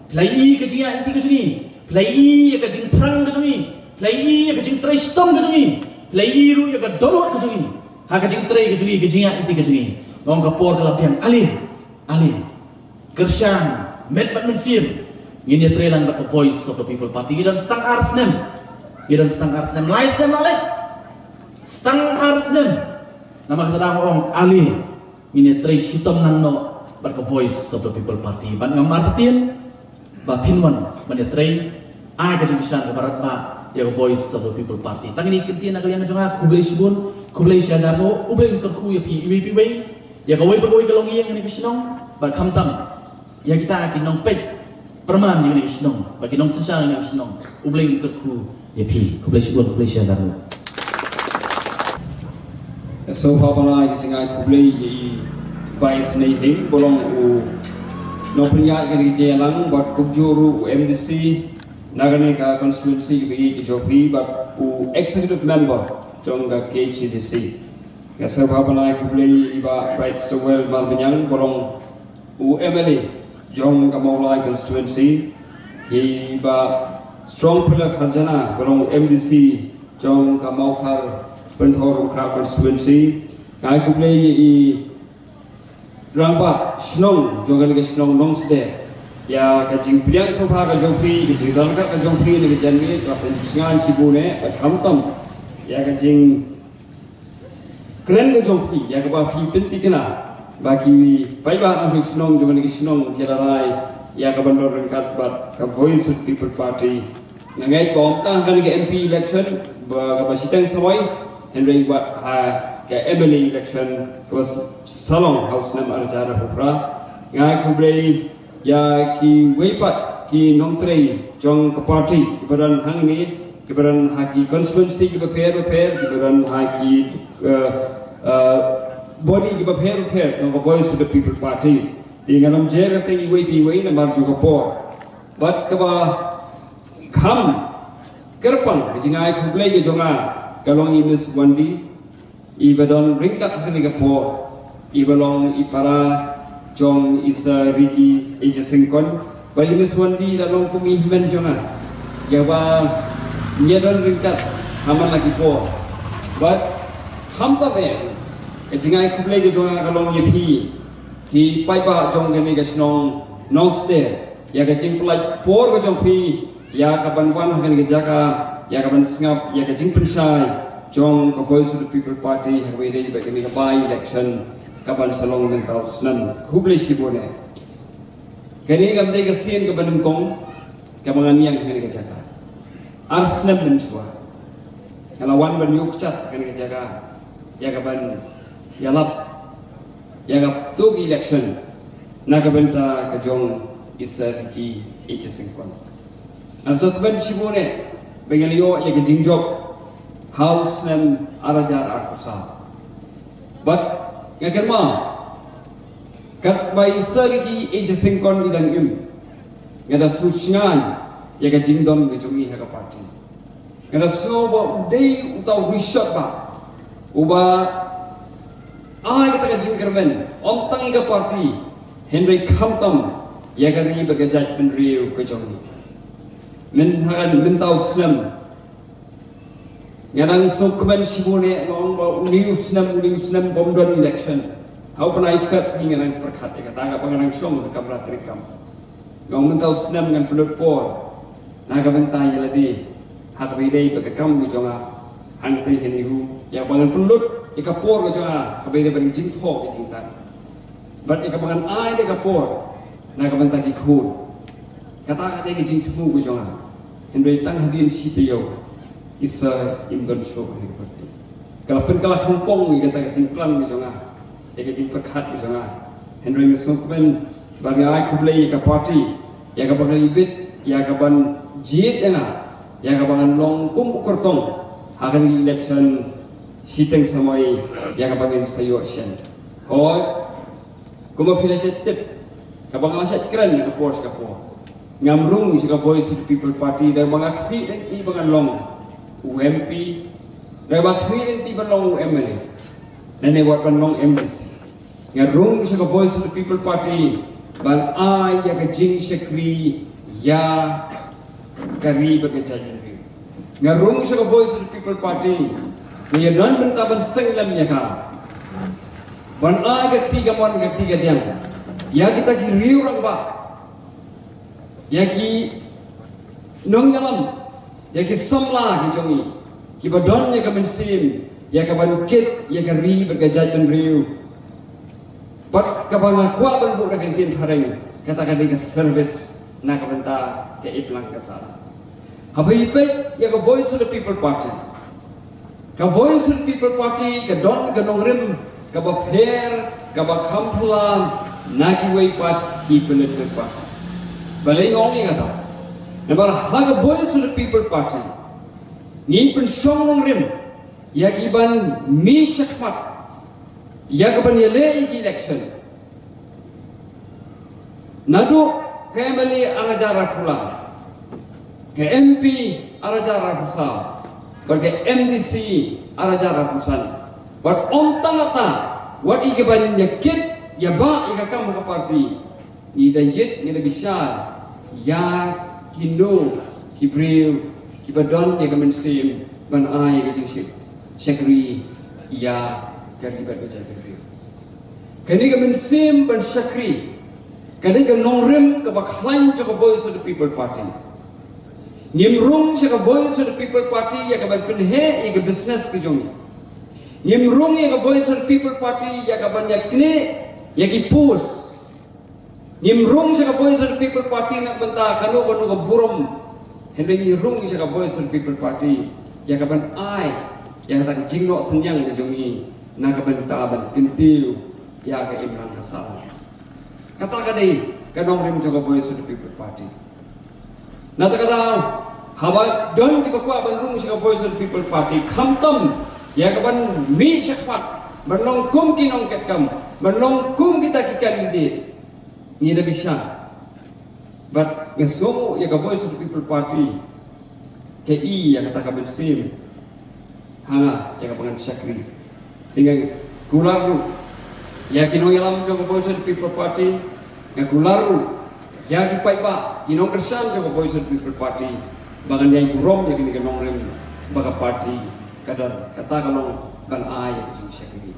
Phi la ïohi ka jingïaid lynti ka jong ngi. Phi la ïohi ïa ka jingthrang ka jong ngi. Phi la ïohi ïa ka jingtrei shitom ka jong ngi. Phi la ïohi ruh ïa ka dohnud ka jong ngi ha ka jingtrei ka jong ngi, ka jingïaid lynti ka jong ngi. Nga ong ka por ka la biang. Ale, ale, kyrshan met bad mynsiem. Ngin ïatrei lang bad ka Voice of the People Party. Ngi don tang ar snem. Ngi don tang ar snem. Lai snem la leit. Tang ar snem. Namar kata da nga ong, ale, ngin ïatrei shitom nang noh bad ka Voice of the People Party. Bad ngam artatien ba phin wan ban ïatrei, ai ka jingkyrshan kaba radbah ïa ka Voice of the People Party. Tang kine ki kyntien na ka liang jong nga, khublei shibun, khublei shihajar nguh, U Blei un kyrkhu ïa phi iwei pa iwei, ïa kawei pa kawei ka longïing kane ka shnong, bad khamtam ïa kita ki nongpeit pyrman ïa kane ka shnong bad ki nongsynshar ïa kane ka shnong. U Blei un kyrkhu ïa phi. Khublei shibun, khublei shihajar nguh. Sngewbha ban ai ka jingai khublei ïa i Bah Isnei Hing, ba long u nongpynïaid kane ka jingïalang, bad kumjuh ruh u M D C na kane ka constituency kaba ïeit ka jong phi, bad u executive member jong ka K H A D C. Nga sngewbha ban ai khublei ïa i Bah Brightstarwell Marbaniang, ba long u M L A jong ka Mawlai constituency, i Bah Strong Pyrlok Kharjana, ba long u M D C jong ka Mawkhar Pynthorumkhrah constituency. Nga ai khublei ïa i rangbah shnong jong kane ka shnong Nongsder ïa ka jingpdiang sngewbha ka jong phi, ka jingdon ryngkat ka jong phi na ka janmiet, ka pynsngew shibun eh, bad khamtam ïa ka jing kren ka jong phi, ïa kaba phi pynthikna ba ki paidbah nongshong shnong jong kane ka shnong ki la rai ïa ka ban don ryngkat bad ka Voice of People Party. Nga ngeit ba ym tang ha kane ka M P election ba kaba shiteng samoi, hynrei bad ha ka M L A election kaba sa long ha u snem ar hajar arphew phra. Nga ai khublei ïa kiwei pat ki nongtrei jong ka party kiba don hangne, kiba don ha ki constituency kiba pher bapher, kiba don ha ki, eh, eh, body kiba pher bapher jong ka Voice of the People Party. Te ngan ym jer kyrteng iwei pa iwei namar jong ka por. Bad kaba kham kyrpang ka jingai khublei ka jong nga ka long i Miss Wendy, iba don ryngkat ha kane ka por, iba long i para jong i Sir Ricky Ejasingkon, bad i Miss Wendy la long kum i hynmen jong nga, ïa ba ngi don ryngkat ha man la ki por. Bad khamtam eh, ka jingai khublei ka jong nga ka long ïa phi ki paidbah jong kane ka shnong Nongsder, ïa ka jingpynlait por ka jong phi ïa ka ban wan ha kane ka jaka, ïa ka ban sngap ïa ka jingpynshai jong ka Voice of the People Party ha kaba ïadei bad kane ka by election ka ban sa long mynta u snem. Khublei shibun eh. Kane kam dei ka sien kaba nyngkong kaba ngan ïeng ha kane ka jaka. Ar snem mynshuwa nga la wan ban ïuh kjat ha kane ka jaka ïa ka ban ïalap ïa kato ka election na ka bynta ka jong i Sir Ricky A J Syngkon. Ngan sa kmen shibun eh ba ngi la ïoh ïa ka jingjop ha u snem ar hajar arphew saw. Bad nga kynmaw katba i Sir Ricky A J Syngkon i dang im, nga da sngewsih ïa ka jingdon ka jong i ha ka party. Nga da sngew ba u dei uta u rishot ba uba ai kata ka jingkyrmen ym tang ïa ka party hynrei khamtam ïa ka ri bad ka jaitbynriew ka jong i. Mynta, mynta u snem nga dang sngewkmen shibun eh, nga ong ba une u snem, une u snem bym don election. Ha u bnai Feb hi nga dang pyrkhat ïa kata katba nga dang shong ha ka kamra treikam. Nga ong mynta u snem ngan pynlut por na ka bynta ïa lade ha kaba ïadei bad ka kam ka jong nga hangtei ha NEHU, ïa ba ngan pynlut ïa ka por ka jong nga ha kaba ïadei bad ka jingthoh ka jingtang bad ïa kaba ngan ai da ka por na ka bynta ki khun. Kata ka dei ka jingthmu ka jong nga. Hynrei tang hadien shi taïew i Sir im don shuh ha ka party. Ka la pynkylla khongpong ïa kata ka jingplan ka jong nga, ïa ka jingpyrkhat ka jong nga. Hynrei nga sngewkmen bad nga ai khublei ïa ka party ïa kaba ka la ibit ïa kaban jied ïa nga ïa kaba ngan long kum u kyrtong ha kane ka election shiteng samoi ïa kaba ngin sa ïoh shen. Hooid, kumba phi la shait tip, kaba nga la shait kren ha ka por sha ka por, ngam rung sha ka Voice of the People Party da ba nga khmih lynti ba ngan long u MP, da ba khmih lynti ban long u MLA, lane wat ban long MDC. Nga rung sha ka Voice of the People Party ban ai ïa ka jingshakri ïa ka ri bad ka jaitbynriew. Nga rung sha ka Voice of the People Party, nga ïadon bynta ban seng lem ïa ka, ban ai ka kti kamon ka kti kadiang ïa kita ki riew rangbah, ïa ki nongïalam, ïa ki samla ki jong ngi kiba don ïa ka mynsiem ïa kaban kit ïa ka ri bad ka jaitbynriew. Bad kaba nga kwah ban buh da ka ktien phareng, kata ka dei ka service na ka bynta ka imlang ka sahlang. Haba ïa peit ïa ka Voice of the People Party, ka Voice of the People Party ka don ka nongrim kaba pher, kaba kham phylla na kiwei pat ki political party. Balei nga ong ïa kata? Namar ha ka Voice of the People Party ngi pynshong nongrim ïa ki ban mih shakhmat ïa kaban ïaleh ïa ki election. Naduh ka MLA ar hajar arphew lai, ka MP ar hajar arphew saw, bad ka MDC ar hajar arphew san. Bad ym tang kata, wat ïa kaban ïa kit ïa ba ïa ka kam ka party, ngi da ïit, ngi da bishar ïa kino ki briew kiba don ïa ka mynsiem ban ai ka jingshakri ïa ka ri bad ka jaitbynriew. Kane ka mynsiem ban shakri ka dei ka nongrim kaba khlaiñ jong ka Voice of the People Party. Ngim rung sha ka Voice of the People Party ïa kaban pynheh ïa ka business ka jong ngi. Ngim rung ïa ka Voice of the People Party ïa kaban ïa knieh ïa ki post. Ngim rung sha ka Voice of the People Party na ka bynta kano kano ka burom. Hynrei ngi rung sha ka Voice of the People Party ïa kaban ai ïa kata ka jingnoh synñiang ka jong ngi na ka bynta ban kyntiew ïa ka imlang ka sahlang. Kata ka dei ka nongrim jong ka Voice of the People Party. Na kata ka daw, haba don kiba kwah ban rung sha ka Voice of the People Party, khamtam ïa kaban mih shakhmat ban long kum ki nongkitkam, ban long kum kita ki candidate, ngi da bishar. Bad nga sngew ïa ka Voice of the People Party ka i ïa kata ka mynsiem ha nga ïa kaba ngan shakri. Te nga kular ruh ïa ki nongïalam jong ka Voice of the People Party, nga kular ruh ïa ki paidbah, ki nongkyrshan jong ka Voice of the People Party, ba ngan ïai burom ïa kane ka nongrim ba ka party ka don, kata ka long ban ai ïa ka jingshakri.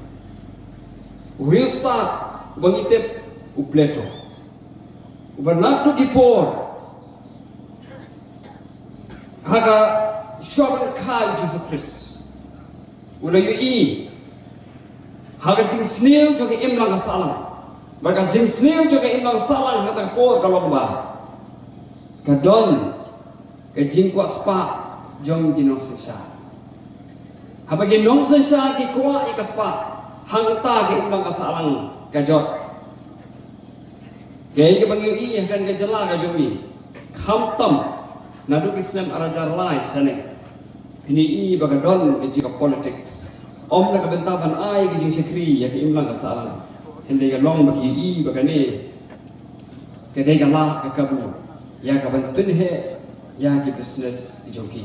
U riewstad uba ngi tip u Plato, uba naduh ki por ha ka shuwa ban kha ïa u Jisu Khrist, u la ïohi ha ka jingsniew jong ka imlang ka sahlang. Bad ka jingsniew jong ka imlang sahlang ha kata ka por ka long ba ka don ka jingkwah spah jong ki nongsynshar. Haba ki nongsynshar ki kwah ïa ka spah, hangta ka imlang ka sahlang ka jot. Kaei kaba ngi ïohi ha kane ka jylla ka jong ngi, khamtam naduh ki snem ar hajar lai shane, phin ïohi ba ka don ka jingpolitics. Ym na ka bynta ban ai ka jingshakri ïa ka imlang ka sahlang, hynrei ka long ba ngi ïohi ba kane ka dei ka lad ka kabu ïa kaban pynheh ïa ki business ki jong ki.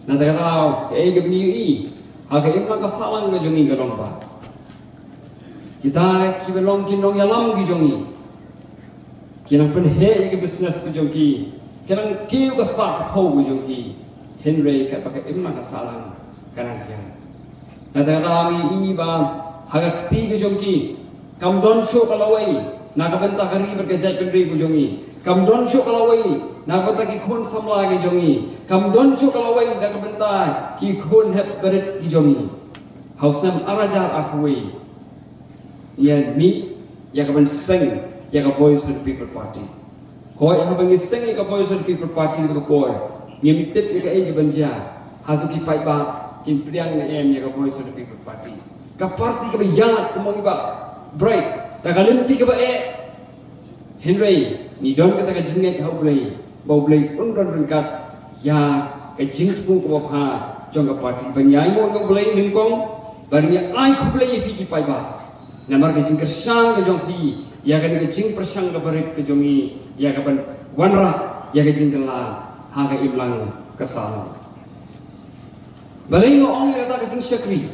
Na kata ka daw, kaei kaba ngi ïohi ha ka imlang ka sahlang ka jong ngi ka long ba kita kiba long ki nongïalam ki jong ngi ki nang pynheh ïa ki business ki jong ki, ki nang kiew ka spah ka phew ki jong ki, hynrei katba ka imlang ka sahlang ka nang kiar. Na kata ka daw ngi ïohi ba ha ka kti ka jong ki kam don shuh ka lawei na ka bynta ka ri bad ka jaitbynriew ka jong ngi. Kam don shuh ka lawei na ka bynta ki khun samla ki jong ngi. Kam don shuh ka lawei na ka bynta ki khun hep barit ki jong ngi. Ha u snem ar hajar arphew wei ngi ïa mih ïa kaban seng ïa ka Voice of the People Party. Hooid, haba ngi seng ïa ka Voice of the People Party ha ka por, ngim tip ïa kaei kaban jia. Hato ki paidbah kin pdiang ne em ïa ka Voice of the People Party? Ka party kaba ïaid kumba ngi ba bright da ka lynti kaba eh. Hynrei ngi don kata ka jingngeit ha U Blei ba U Blei un don ryngkat ïa ka jingthmu kaba bha jong ka party. Ba ngi ainguh ïa U Blei nyngkong, ba ngi ai khublei ïa phi ki paidbah namar ka jingkyrshan ka jong phi ïa kane ka jingpyrshang kaba rit ka jong ngi ïa kaban wanrah ïa ka jingkylla ha ka imlang ka sahlang. Balei nga ong ïa kata ka jingshakri?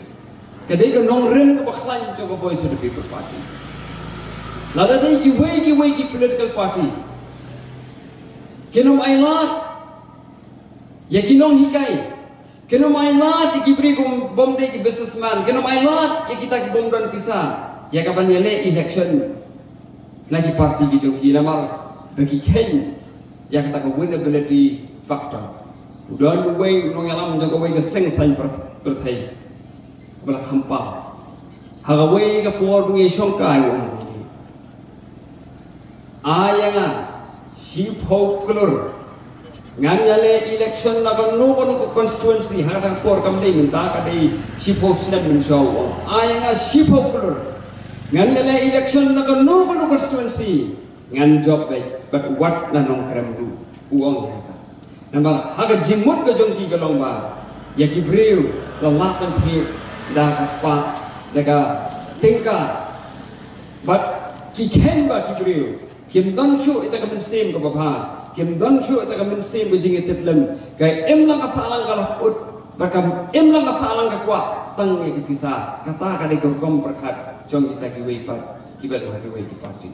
Ka dei ka nongrim kaba khlaiñ jong ka Voice of the People Party. Lada dei kiwei kiwei ki political party, kin ym ailad ïa ki nonghikai, kin ym ailad ïa ki briew bym, bym dei ki businessman, kin ym ailad ïa kita ki bym don pisa ïa kaban ïaleh election na ki party ki jong ki, namar ba ki kheiñ ïa kata ka winnability factor. U don uwei u nongïalam jong kawei ka seng saiñ pyrthei kaba la kham paw. Ha kawei ka por ba ngi shongkai, u ong, ai ïa nga shiphew klur, ngan ïaleh election na kano kano ka constituency. Ha kata ka por kam dei mynta, ka dei shiphew snem mynshuwa, u ong, ai ïa nga shiphew klur, ngan ïaleh election na kano kano constituency, ngan jop beit, bad wat na Nongkrem ruh, u ong ïa kata. Namar ha ka jingmut ka jong ki ka long ba ïa ki briew la lah ban thied da ka spah, da ka tyngka. Bad ki kheiñ ba ki briew kim don shuh ïa ka mynsiem kaba bha, kim don shuh ïa ka mynsiem ka jingïatiplem. Ka imlang ka sahlang ka la put, bad ka imlang ka sahlang ka kwah tang ïa ka pisa. Kata ka dei ka rukom pyrkhat jong kita kiwei pat kiba don ha kiwei ki party.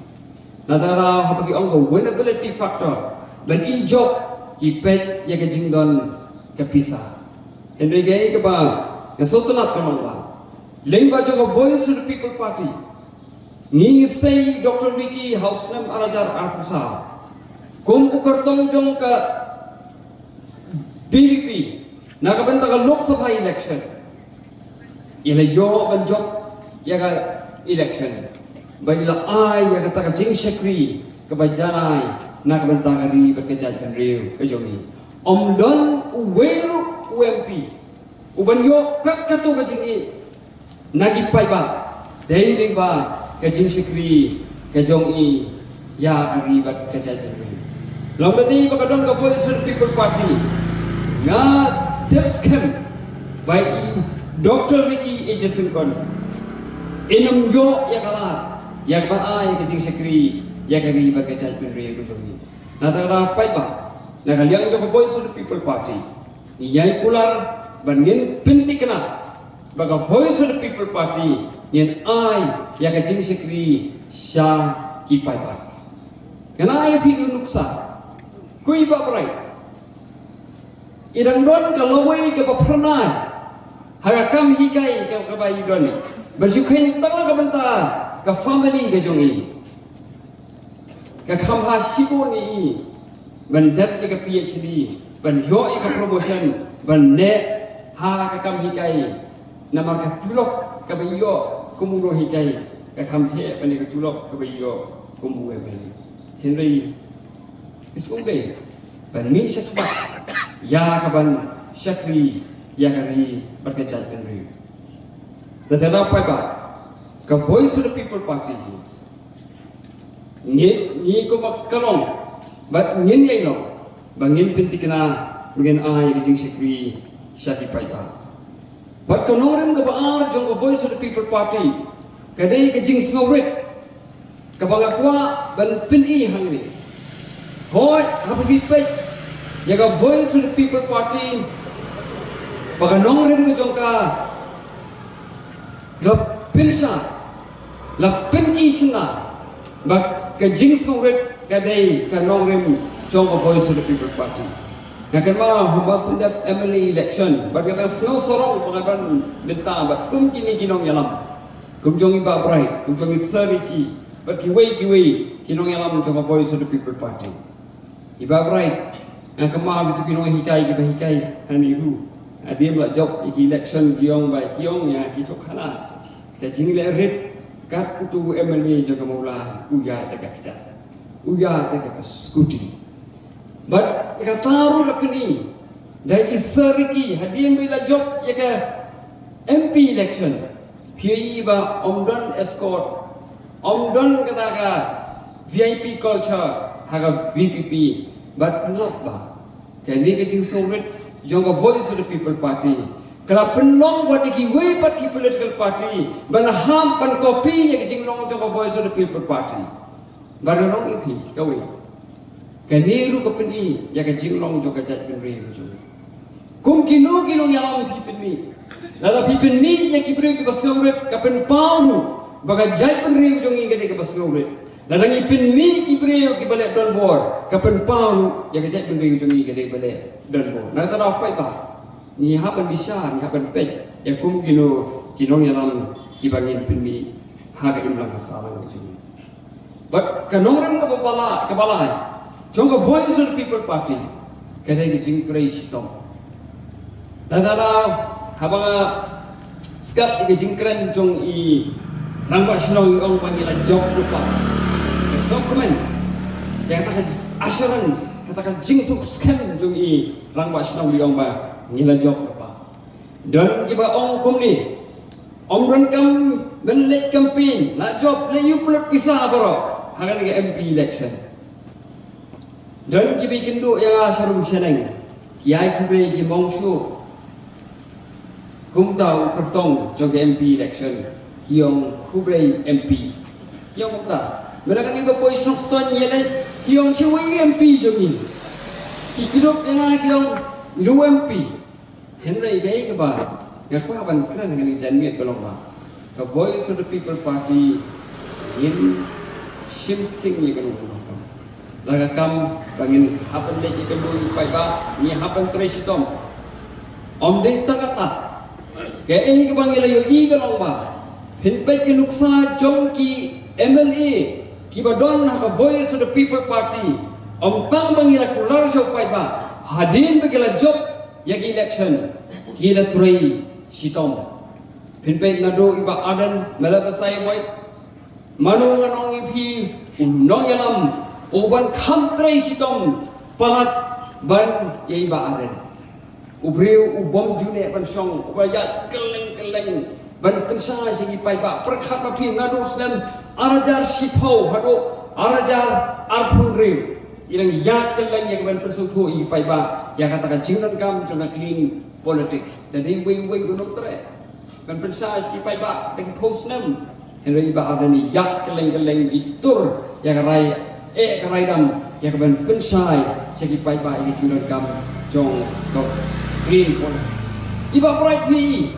Na kata ka daw, haba ki ong ka winnability factor, ban ïoh jop, ki peit ïa ka jingdon ka pisa. Hynrei kaei kaba nga sngewtynnat ka long ba lyngba jong ka Voice of the People Party, ngi, ngi sei Doctor Ricky ha u snem ar hajar arphew saw kum u kyrtong jong ka V P P na ka bynta ka Lok Sabha election. I la ïoh ban jop ïa ka election, ba i la ai ïa kata ka jingshakri kaba janai na ka bynta ka ri bad ka jaitbynriew ka jong ngi. Ym don uwei ruh u M P uban ïoh kat kato ka jingïeit na ki paidbah, dei lyngba ka jingshakri ka jong i ïa ka ri bad ka jaitbynriew. Long ba dei ba ka don ka Voice of the People Party, nga tip skhem ba i Doctor Ricky A J Syngkon in ym ïoh ïa ka lad ïa kaban ai ïa ka jingshakri ïa ka ri bad ka jaitbynriew ka jong i. Na kata ka daw, paidbah, na ka liang jong ka Voice of the People Party, ngi ïai kular ban ngin pynthikna ba ka Voice of the People Party ngin ai ïa ka jingshakri sha ki paidbah. Ngan ai ïa phi u nuksa. Ko i Bah Bright, i dang don ka lawei kaba phyrnai ha ka kam hikai ka, kaba i don, ban shu kheiñ tang la ka bynta ka family ka jong i. Ka kham ha shibun ïa i ban dep ïa ka P H D, ban ïoh ïa ka promotion, ban neh ha ka kam hikai. Namar ka tulop kaba i ïoh kum u nonghikai ka kham heh ban ïa ka tulop kaba i ïoh kum u M L A. Hynrei i sngewbha ban mih shakhmat ïa kaban shakri ïa ka ri bad ka jaitbynriew. Te te na paidbah, ka Voice of the People Party hi, Ngi, ngi kumba ka long, bad ngin ïai long, ba ngin pynthikna, ba ngin ai ka jingshakri sha ki paidbah. Bad ka nongrim kaba ar jong ka Voice of the People Party ka dei ka jingsngewrit kaba nga kwah ban pyni hangne. Hooid, haba phi peit ïa ka Voice of the People Party, ba ka nongrim ka jong ka la pynshai, la pyni shynna ba ka jingsngewrit ka dei ka nongrim jong ka Voice of the People Party. Nga kynmaw haba sdang M L A election, bad nga dang sngew sarong ba nga ban bynta bad kum kine ki nongïalam, kum jong i Bah Bright, kum jong i Sir Ricky, bad kiwei kiwei ki nongïalam jong ka Voice of the People Party. I Bah Bright, nga kynmaw kito ki nonghikai kiba hikai ha NEHU. Hadien ba la jop ïa ki election ki ong ba, ki ong ïa ki, to khana, ka jingleh rit kat uto u M L A jong ka Mawlai u ïaid da ka kjat, u ïaid da ka scooty. Bad ïa kata ruh la pyni da i Sir Ricky, hadien ba la jop ïa ka M P election, phi ïohi ba ym don escort, ym don kata ka V I P culture ha ka V P P. Bad pynlong ba kane ka jingsngewrit jong ka Voice of the People Party ka la pynlong wat ïa kiwei pat ki political party ban hap ban copy ïa ka jinglong jong ka Voice of the People Party. Bad nga ong ïa phi kawei, kane ruh ka pyni ïa ka jinglong jong ka jaitbynriew jong ngi. Kum kino kino ïa long phi pynmih, lada phi pynmih ïa ki briew kiba sngewrit, ka pynpaw ruh ba ka jaitbynriew jong ngi ka dei kaba sngewrit. Lada ngi pynmih ki briew kiba leh donbor, ka pynpaw ruh ïa ka jaitbynriew jong ngi ka dei ba leh donbor. Na kata daw paidbah, ngi hap ban bishar, ngi hap ban peit ïa kum kino ki nongïalam kiba ngin pynmih ha ka imlang ka sahlang ka jong ngi. Bad ka nongrim kaba lai, kaba lai jong ka Voice of the People Party ka dei ka jingtrei shitom. Lada la, haba nga sngap ïa ka jingkren jong i Rangbah Shnong, i ong ba ngi la jop lypa. Ka sngewkmen, ïa kata ka assurance, kata ka jingsuk skhem jong i Rangbah Shnong, i ong ba ngi la jop lypa. Don kiba ong kumne, ym donkam ban leit campaign, la jop, leit ïuh pynlut pisa baroh ha kane ka M P election. Don kiba ïakynduh ïa nga sharum shaneng, ki ai khublei, ki mong shuh. Kumta u kyrtong jong ka M P election, ki ong khublei M P. Ki ong kumta. Mynta kane ka poi shnong Ston ïa leit, ki ong shi wei M P jong ngi. Ki kynduh ïa nga, ki ong ngi dei M P. Hynrei kaei kaba nga kwah ban kren ha kane ka janmiet ka long ba ka Voice of the People Party ngin shim sting ïa kano kano ka kam. La ka kam ba ngin hap ban leit ïakynduh ïa ki paidbah, ngi hap ban trei shitom. Ym dei tang kata, kaei kaba ngi la ïohi ka long ba phin peit ki nuksa jong ki M L A kiba don ha ka Voice of the People Party, ym tang ba ngi la kular sha u paidbah, hadien ba ki la jop ïa ki election, ki la trei shitom. Phin peit naduh i Bah Ardent, me la ba sa ïa boi. Mano ngan ong ïa phi, u nongïalam uban kham trei shitom palat ban ïa i Bah Ardent. U briew u bym ju neh ban shong, uba ïaid kylleng kylleng ban pynshai sha ki paidbah. Pyrkhat ma phi, naduh snem ar hajar shiphew haduh ar hajar arphew hynriew, i dang ïaid kylleng ïa ka ban pynsngewthuh ïa ki paidbah ïa kata ka jingdonkam jong ka clean politics. Da dei uwei uwei u nongtrei ban pynshai sha ki paidbah da ki phew snem. Hynrei i Bah Ardent i ïaid kylleng kylleng, i tur ïa ka rai eh ka rai dam ïa ka ban pynshai sha ki paidbah ïa ka jingdonkam jong ka clean politics. I Bah Bright, phi ïohi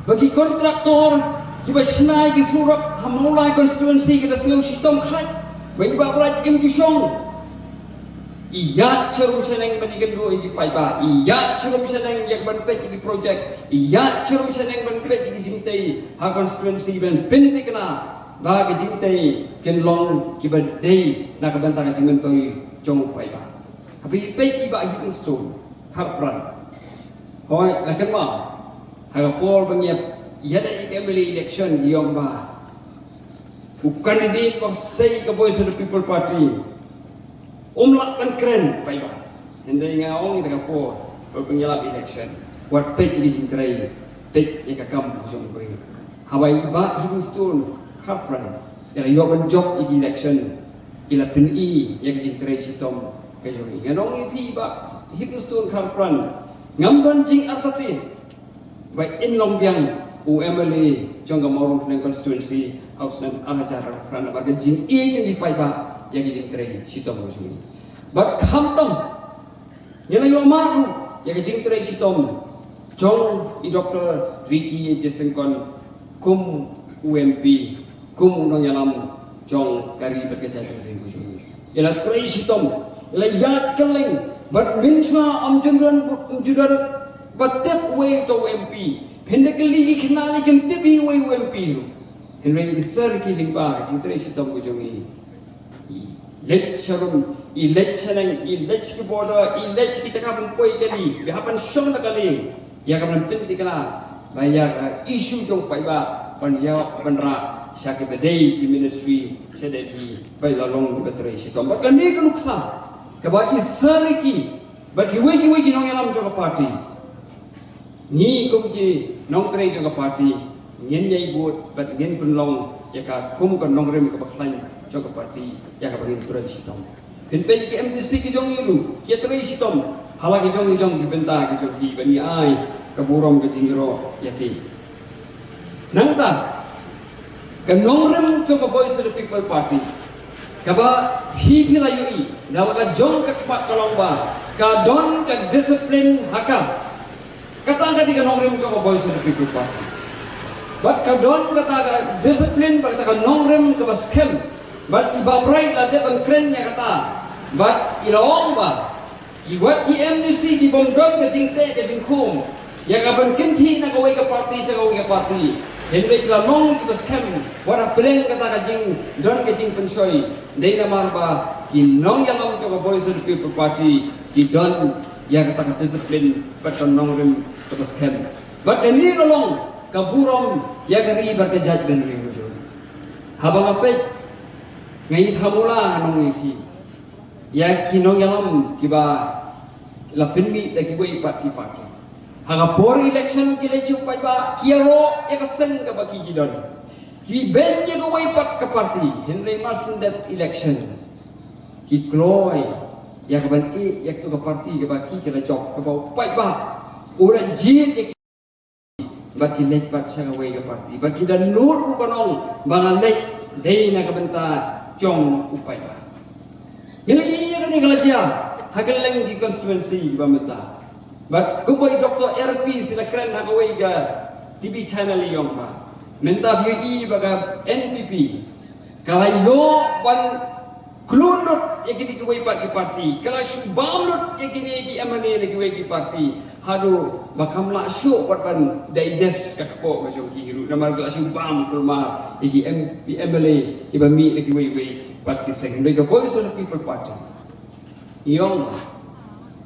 ba ki kontraktor kiba shna ïa ki surok ha Mawlai constituency ki da sngew shitom khait ba i Bah Bright kim ju shong. I ïaid sharum shaneng ban ïakynduh ïa ki paidbah, i ïaid sharum shaneng ïa ka ban peit ïa ki project, i ïaid sharum shaneng ban peit ïa ki jingtei ha constituency, ban pynthikna ba ki jingtei kin long kiba dei na ka bynta ka jingmyntoi jong u paidbah. Haba i peit i Bah Heavingstone Kharpran, hooid, la kynmaw ha ka por ba ngi ïa ïaleh ïa ka M L A election, i ong ba u candidate ba sei ka Voice of the People Party um lah ban kren paidbah. Hynrei nga ong ïa ka por ba ngi ïalap election, wat peit ïa ki jingtrei, peit ïa ka kam jong u briew. Haba i Bah Heavingstone Kharpran i la ïoh ban jop ïa ki election, I la pyni ïa ka jingtrei shitom ka jong i. Ngan ong ïa phi Bah Heavingstone Kharpran, ngam don jingartatien ba in long biang u M L A jong ka Mawryngkneng constituency ha u snem ar hajar arphew phra namar ka jingïeit jong ki paidbah ïa ka jingtrei shitom ka jong i. Bad khamtam ngi la ïoh mad ruh ïa ka jingtrei shitom jong i Doctor Ricky A J Syngkon kum u M P, kum u nongïalam jong ka ri bad ka jaitbynriew ka jong ngi. I la trei shitom, i la ïaid kylleng bad mynshuwa ym ju don, ym ju don ba tip uwei uta u M P. Phin da kylli ki khynnah lei kim tip hi uwei u M P ruh. Hynrei i Sir Ricky lyngba ka jingtrei shitom ka jong i, i leit sharum, i leit shaneng, i leit sha ki border, i leit sha ki jaka pynpoi kali, i hap ban shong da kali ïa ka ban pynthikna ba ïa ka issue jong paidbah ban ïa ban rah sha kiba dei ki ministry sha Delhi ba la long kiba trei shitom. Bad kane ka nuksa kaba i Sir Ricky bad kiwei kiwei ki nongïalam jong ka party, ngi kum ki nongtrei jong ka party ngin ïai bud bad ngin pynlong ïa ka kum ka nongrim kaba khlaiñ jong ka party ïa kaba ngin trei shitom. Phin peit ki M D C ki jong ngi ruh ki trei shitom ha la ki jong ki jong ki bynta ki jong ki ban ïa ai ka burom ka jingïaroh ïa ki. Nangta ka nongrim jong ka Voice of the People Party kaba phi phi la ïohi da la ka jong ka khmat ka long ba ka don ka discipline ha ka. Kata ka dei ka nongrim jong ka Voice of the People Party. Bad ka don kata ka discipline bad kata ka nongrim kaba skhem. Bad i Bah Bright la dep ban kren ïa kata. Bad i la ong ba ki wat ki M D C ki bym don ka jingteh ka jingkhum ïa ka ban kynthih na kawei ka party sha kawei ka party. Hynrei ki la long kiba skhem wat hapdeng kata ka jingdon ka jingpynshoi. Dei namar ba ki nongïalam jong ka Voice of the People Party ki don ïa kata ka discipline bad ka nongrim kaba skhem. Bad kane ka long ka burom ïa ka ri bad ka jaitbynriew jong. Haba nga peit nga ïa thamula nga nong ïa ki ïa ki nongïalam kiba la pynmih da kiwei pat ki party. Ha ka por election ki leit shu paidbah ki ïaroh ïa ka seng kaba ki ki don. Ki beiñ ïa kawei pat ka party hynrei mar shen dep election ki kloi ïa ka ban ïeh ïa katu ka party kaba ki ki la jop kaba u paidbah u la jied ïa ki. Bad ki leit pat sha kawei ka party bad ki da nud ruh ban ong ba nga leit dei na ka bynta jong u paidbah. Ngi la ïohi ïa kane ka la jia ha kylleng ki constituency ba mynta. Bad kumba i Doctor R P Sylla kren ha kawei ka T V channel i ong ba mynta phi ïohi ba ka N P P ka la ïoh ban khlun lut ïa kine kiwei pat ki party, ka la shu bam lut ïa kine ki M N A na kiwei ki party. Haduh ba kam lah shuh pat ban digest ka kpoh ka jong ki ruh namar ka la shu bam kulmar ïa ki M P, M L A kiba mih na kiwei kiwei pat ki seng. Hynrei ka Voice of the People Party i ong ba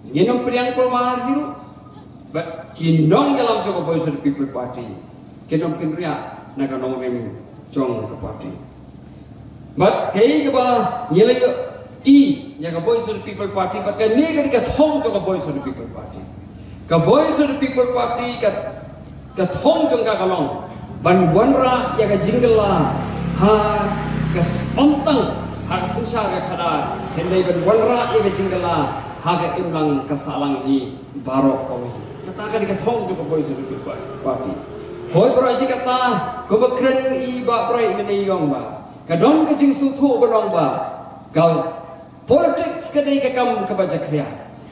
ngin ym pdiang kulmar hi ruh bad ki nongïalam jong ka Voice of the People Party kin ym kynriah na ka nongrim jong ka party. Bad kaei kaba ngi la ïohi ïa ka Voice of the People Party bad kane ka dei ka thong jong ka Voice of the People Party. Ka Voice of the People Party ka ka thong jong ka ka long ban wanrah ïa ka jingkylla ha ka s-, ym tang ha ka synshar ka khadar hynrei ban wanrah ïa ka jingkylla ha ka imlang ka sahlang hi baroh kawei. Kata ka dei ka thong jong ka Voice of the People Party. Hooid baroh shi katta kumba kren i Bah Bright mynne i ong ba ka don ka jingsngewthuh ba long ba ka politics ka dei ka kam kaba jakhlia.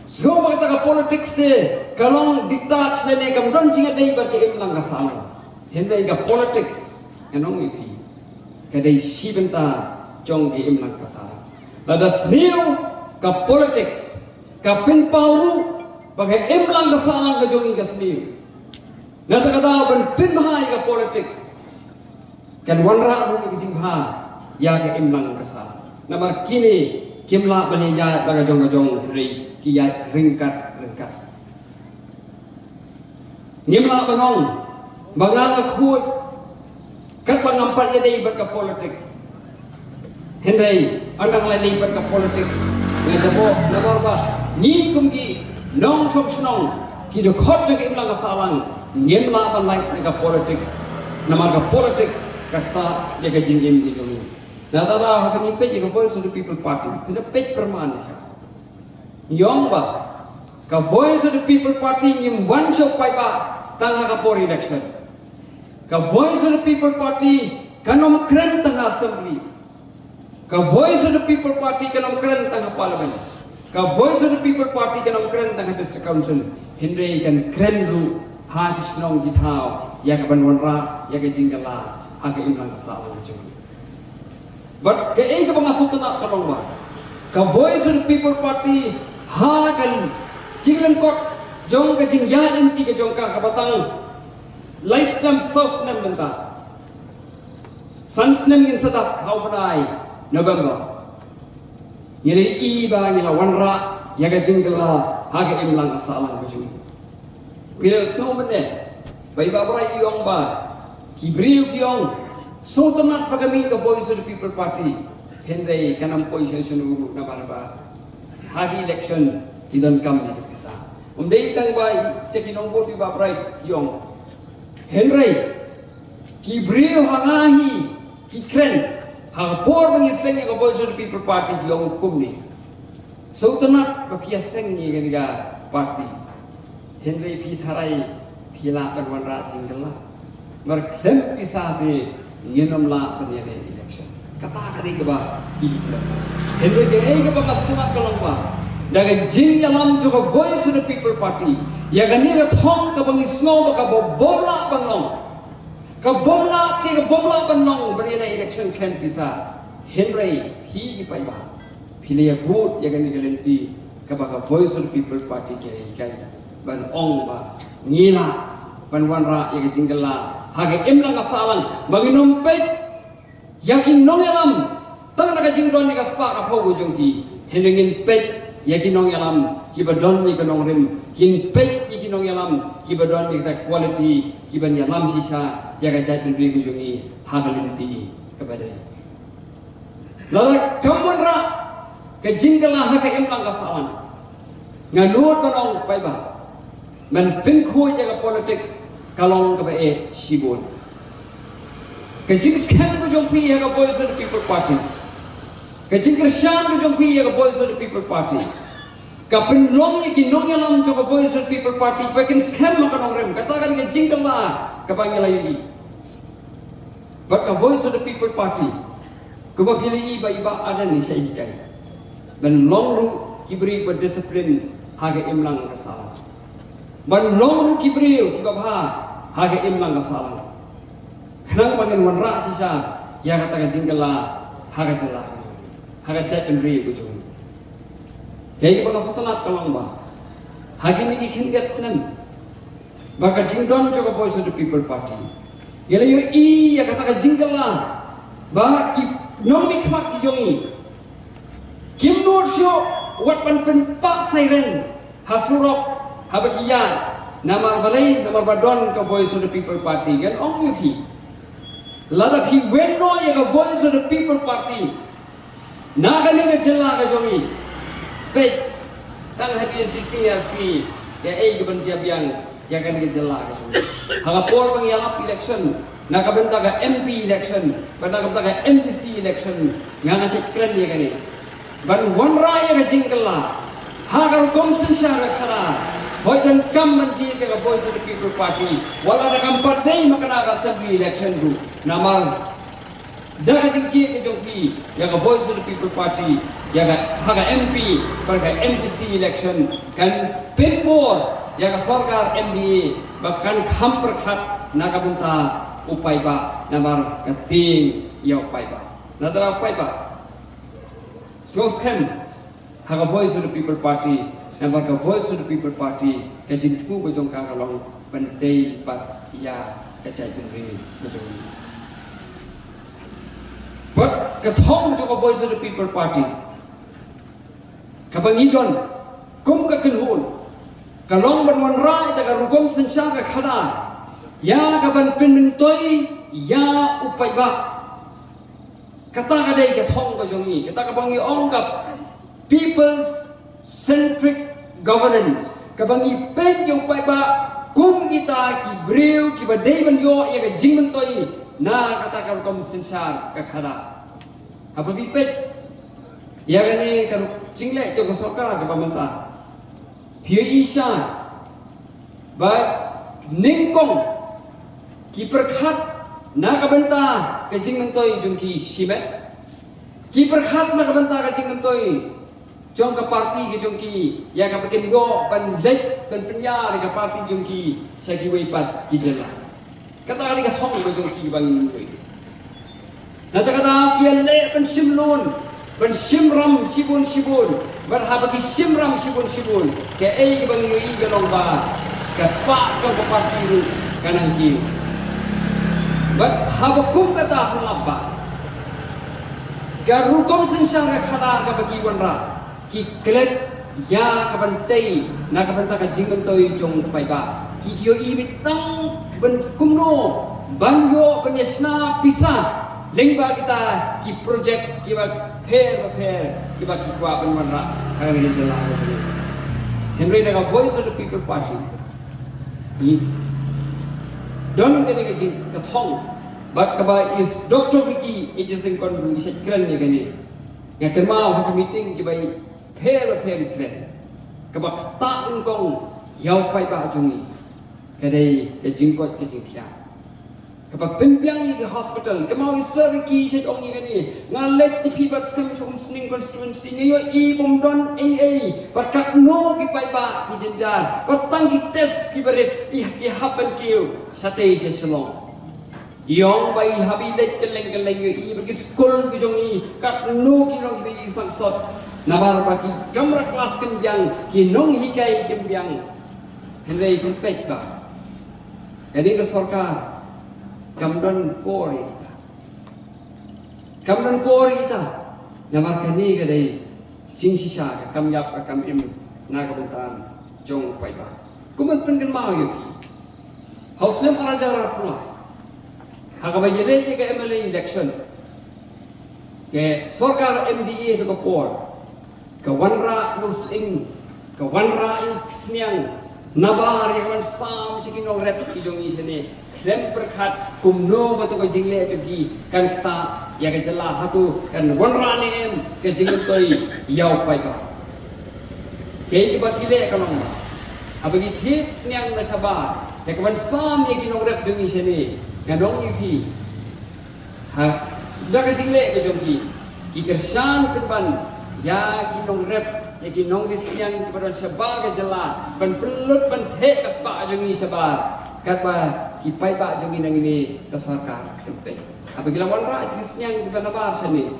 Sngewbha kata ka politics te ka long diktat lane kam don jingïadei bad ka imlang ka sahlang. Hynrei ka politics ngan ong ïa phi ka dei shi bynta jong ka imlang ka sahlang. Lada sniew ka politics ka pynpaw ruh ba ka imlang ka sahlang ka jong ngi ka sniew. Na kata ka daw ban pynbha ïa ka politics kan wanrah ruh ïa ka jingbha ïa ka imlang ka sahlang. Namar kine kim lah ban ïaid ba ka jong ka jong hynrei ki ïaid ryngkat ryngkat. Ngim lah ban ong ba nga nga khuid katba ngam pat ïadei bad ka politics. Hynrei ynda nga la dei bad ka politics nga jaboh namar ba ngi kum ki nongshong shnong ki dkhot jong ka imlang ka sahlang ngim lah ban lait na ka politics. Namar ka politics ka ktah ïa ka jingim ka jong ngi. Nata la haba ngi peit ïa ka Voice of the People Party, phin da peit pyrman ïa ka. Ngi ong ba ka Voice of the People Party ngim wan sha u paidbah tang ha ka por election. Ka Voice of the People Party kan ym kren tang ha Assembly. Ka Voice of the People Party kan ym kren tang ha Parliament. Ka Voice of the People Party kan ym kren tang ha District Council. Hynrei kan kren ruh ha ki shnong ki thaw ïa ka ban wanrah ïa ka jingkylla ha ka imlang ka sahlang jong ngi. Bad kaei kaba nga sngewtynnat ka long ba ka Voice of the People Party ha ka jinglyngkot jong ka jingïaid lynti ka jong ka kaba tang lai snem saw snem mynta. San snem ngin sa dap ha u bnai November. Ngi la ïohi ba ngi la wanrah ïa ka jingkylla ha ka imlang ka sahlang ka jong ngi. Phi la sngew mynne ba i Bah Bright i ong ba ki briew ki ong sngewtynnat ba ka mih ka Voice of the People Party. Hynrei kan ym poi sha shnong ruh namar ba ha ki election ki donkam ïa ki pisa. Ym dei tang ba ïa ki nongvote i Bah Bright ki ong. Hynrei ki briew ha nga hi ki kren ha ka por ba ngi seng ïa ka Voice of the People Party ki ong kumne. Sngewtynnat ba phi ïa seng ïa kane ka party. Hynrei phi tharai phi lah ban wanrah jingkylla. Namar khlem pisa te ngin ym lah ban ïaleh election. Kata ka dei kaba phi kren. Hynrei kaei kaba nga sngewtynnat ka long ba da ka jingïalam jong ka Voice of the People Party ïa kane ka thong kaba ngi sngew ba kaba bym lah ban long. Ka bym lah te ka bym lah ban long ban ïaleh election khlem pisa. Hynrei phi ki paidbah phi la ïa bud ïa kane ka lynti kaba ka Voice of the People Party ka ïa hikai ban ong ba ngi lah ban wanrah ïa ka jingkylla ha ka imlang ka sahlang ba ngin ym peit ïa ki nongïalam tang na ka jingdon ïa ka spah ka phew ka jong ki. Hynrei ngin peit ïa ki nongïalam kiba don ïa ka nongrim, ngin peit ïa ki nongïalam kiba don ïa ka quality kiban ïalam shisha ïa ka jaitbynriew ka jong ngi ha ka lynti kaba dei. Lada kam wanrah ka jingkylla ha ka imlang ka sahlang, nga nud ban ong paidbah, ban pynkhuid ïa ka politics ka long kaba eh shibun. Ka jingskhem ka jong phi ïa ka Voice of the People Party, ka jingkyrshan ka jong phi ïa ka Voice of the People Party ka pynlong ïa ki nongïalam jong ka Voice of the People Party ba kin skhem ha ka nongrim. Kata ka dei ka jingkylla kaba ngi la ïohi. Bad ka Voice of the People Party kaba phi la ïohi ba i Bah Ardent i sa hikai ban long ruh ki briew ba discipline ha ka imlang ka sahlang, ban long ruh ki briew kiba bha ha ka imlang ka sahlang. Khnang ba ngin wanrah shisha ïa kata ka jingkylla ha ka jylla, ha ka jaitbynriew ka jong ngi. Kaei kaba nga sngewtynnat ka long ba ha kine ki khyndiat snem ba ka jingdon jong ka Voice of the People Party, ngi la ïohi ïa kata ka jingkylla ba ki nongmihkhmat ki jong ngi kim nud shuh wat ban pynpah siren ha surok haba ki ïaid. Namar balei? Namar ba don ka Voice of the People Party. Ngan ong ïa phi, lada phi weng noh ïa ka Voice of the People Party na kane ka jylla ka jong ngi, peit, tang hadien shi sngi ar sngi, kaei kaban jia biang ïa kane ka jylla ka jong ngi. Ha ka por ba ngi ïalap election na ka bynta ka M P election bad na ka bynta ka M D C election, nga nga shait kren ïa kane ban wanrah ïa ka jingkylla ha ka rukom synshar ka khadar. Hooid, donkam ban jied ïa ka Voice of the People Party wat la da kam pat dei ma kane ka Assembly election ruh. Namar da ka jingjied ka jong phi ïa ka Voice of the People Party, ïa ka, ha ka M P bad ka M D C election, kan pynbor ïa ka sorkar M D A ba kan kham pyrkhat na ka bynta u paidbah, namar ka tieng ïa u paidbah. Nalor u paidbah, sngewskhem ha ka Voice of the People Party, namar ka Voice of the People Party ka jingthmu ka jong ka ka long ban tei pat ïa ka jaitbynriew ka jong ngi. Bad ka thong jong ka Voice of the People Party kaba ngi don kum ka kynhun ka long ban wanrah ïa ka rukom synshar ka khadar ïa ka ban pynmyntoi ïa u paidbah. Kata ka dei ka thong ka jong ngi, kata kaba ngi ong ka people centric governance, kaba ngi peit ïa u paidbah kum kita ki briew kiba dei ban ïoh ïa ka jingmyntoi na kata ka rukom synshar ka khadar. Haba phi peit ïa kane ka jingleh jong ka sorkar kaba mynta, phi ïohi shai ba nyngkong ki pyrkhat na ka bynta ka jingmyntoi jong ki shimet, ki pyrkhat na ka bynta ka jingmyntoi jong ka parti ka jong ki ïa kaba kin ïoh ban leit ban pynïar ïa ka parti jong ki sha kiwei pat ki jylla. Kata ka dei ka thong ka jong ki ba ngi ngim ngeit. Na kata ka daw ki leh ban shim loan, ban shim ram shibun shibun, bad haba ki shim ram shibun shibun, kaei ba ngi ïohi ka long ba ka spah jong ka parti ruh ka nang kiew. Bad haba kum kata haba ka rukom synshar ka khadar kaba ki wanrah, ki klet ïa ka ban tei na ka bynta ka jingmyntoi jong u paidbah. Ki ïohi beit tang ban kumno ban ïoh ban ïa shna pisa lyngba kita ki projek kiba pher ba pher kiba ki kwah ban wanrah ha kane ka jylla. Hynrei na ka Voice of the People Party, ngi don kane ka jing ka thong bad kaba i Doctor Ricky A J Syngkon ruh i shait kren ïa kane. Nga kynmaw ha ki meeting kiba pher ba pher i kren. Kaba ktah nyngkong ïa u paidbah jong ngi ka dei ka jingkoit ka jingkhiah. Kaba pynbiang ïa ki hospital, kynmaw i Sir Ricky i shait ong ïa kane. Nga leit ïa phi bad skhem sha Umsning constituency, nga ïohi bym don ei ei, bad katno ki paidbah ki jynjar, bad tang ki test kiba rit i, i hap ban kiew shatei sha Shillong. I ong ba i hap i leit kylleng kylleng, i ïohi ba ki skul ki jong i katno ki long kiba i sangsot. Namar ba ki kamra klas kin biang, ki nonghikai kin biang. Hynrei phi peit ba kane ka sorkar kam don por ïa kita. Kam don por ïa kita. Namar kane ka dei jingshisha, ka kam ïap ka kam im na ka bynta jong u paidbah. Kumban pynkynmaw ïa phi, ha u snem ar hajar arphew lai, ha kaba ïaleh ïa ka M L A election, ka sorkar M D A ha ka por ka wanrah ïa u sying, ka wanrah ïa u sniang, nabar ïa ka ban sam sha ki nongrep ki jong ngi shane. Khlem pyrkhat kumno ba to ka jingleh jong ki kan ktah ïa ka jylla, hato kan wanrah ne em ka jingmyntoi ïa u paidbah. Kaei kaba ki leh ka long ba haba ki thied sniang na shabar ïa ka ban sam ïa ki nongrep jong ngi shane, ngan ong ïa phi, ha, da ka jingleh ka jong ki, ki kyrshan pynban ïa ki nongrep, ïa ki nongri sniang kiba don shabar ka jylla ban pynlut ban theh ka spah jong ngi shabar, katba ki paidbah jong ngi nangne ka sorkar khlem peit. Haba ki la wanrah ïa ki sniang kiba nabar shane,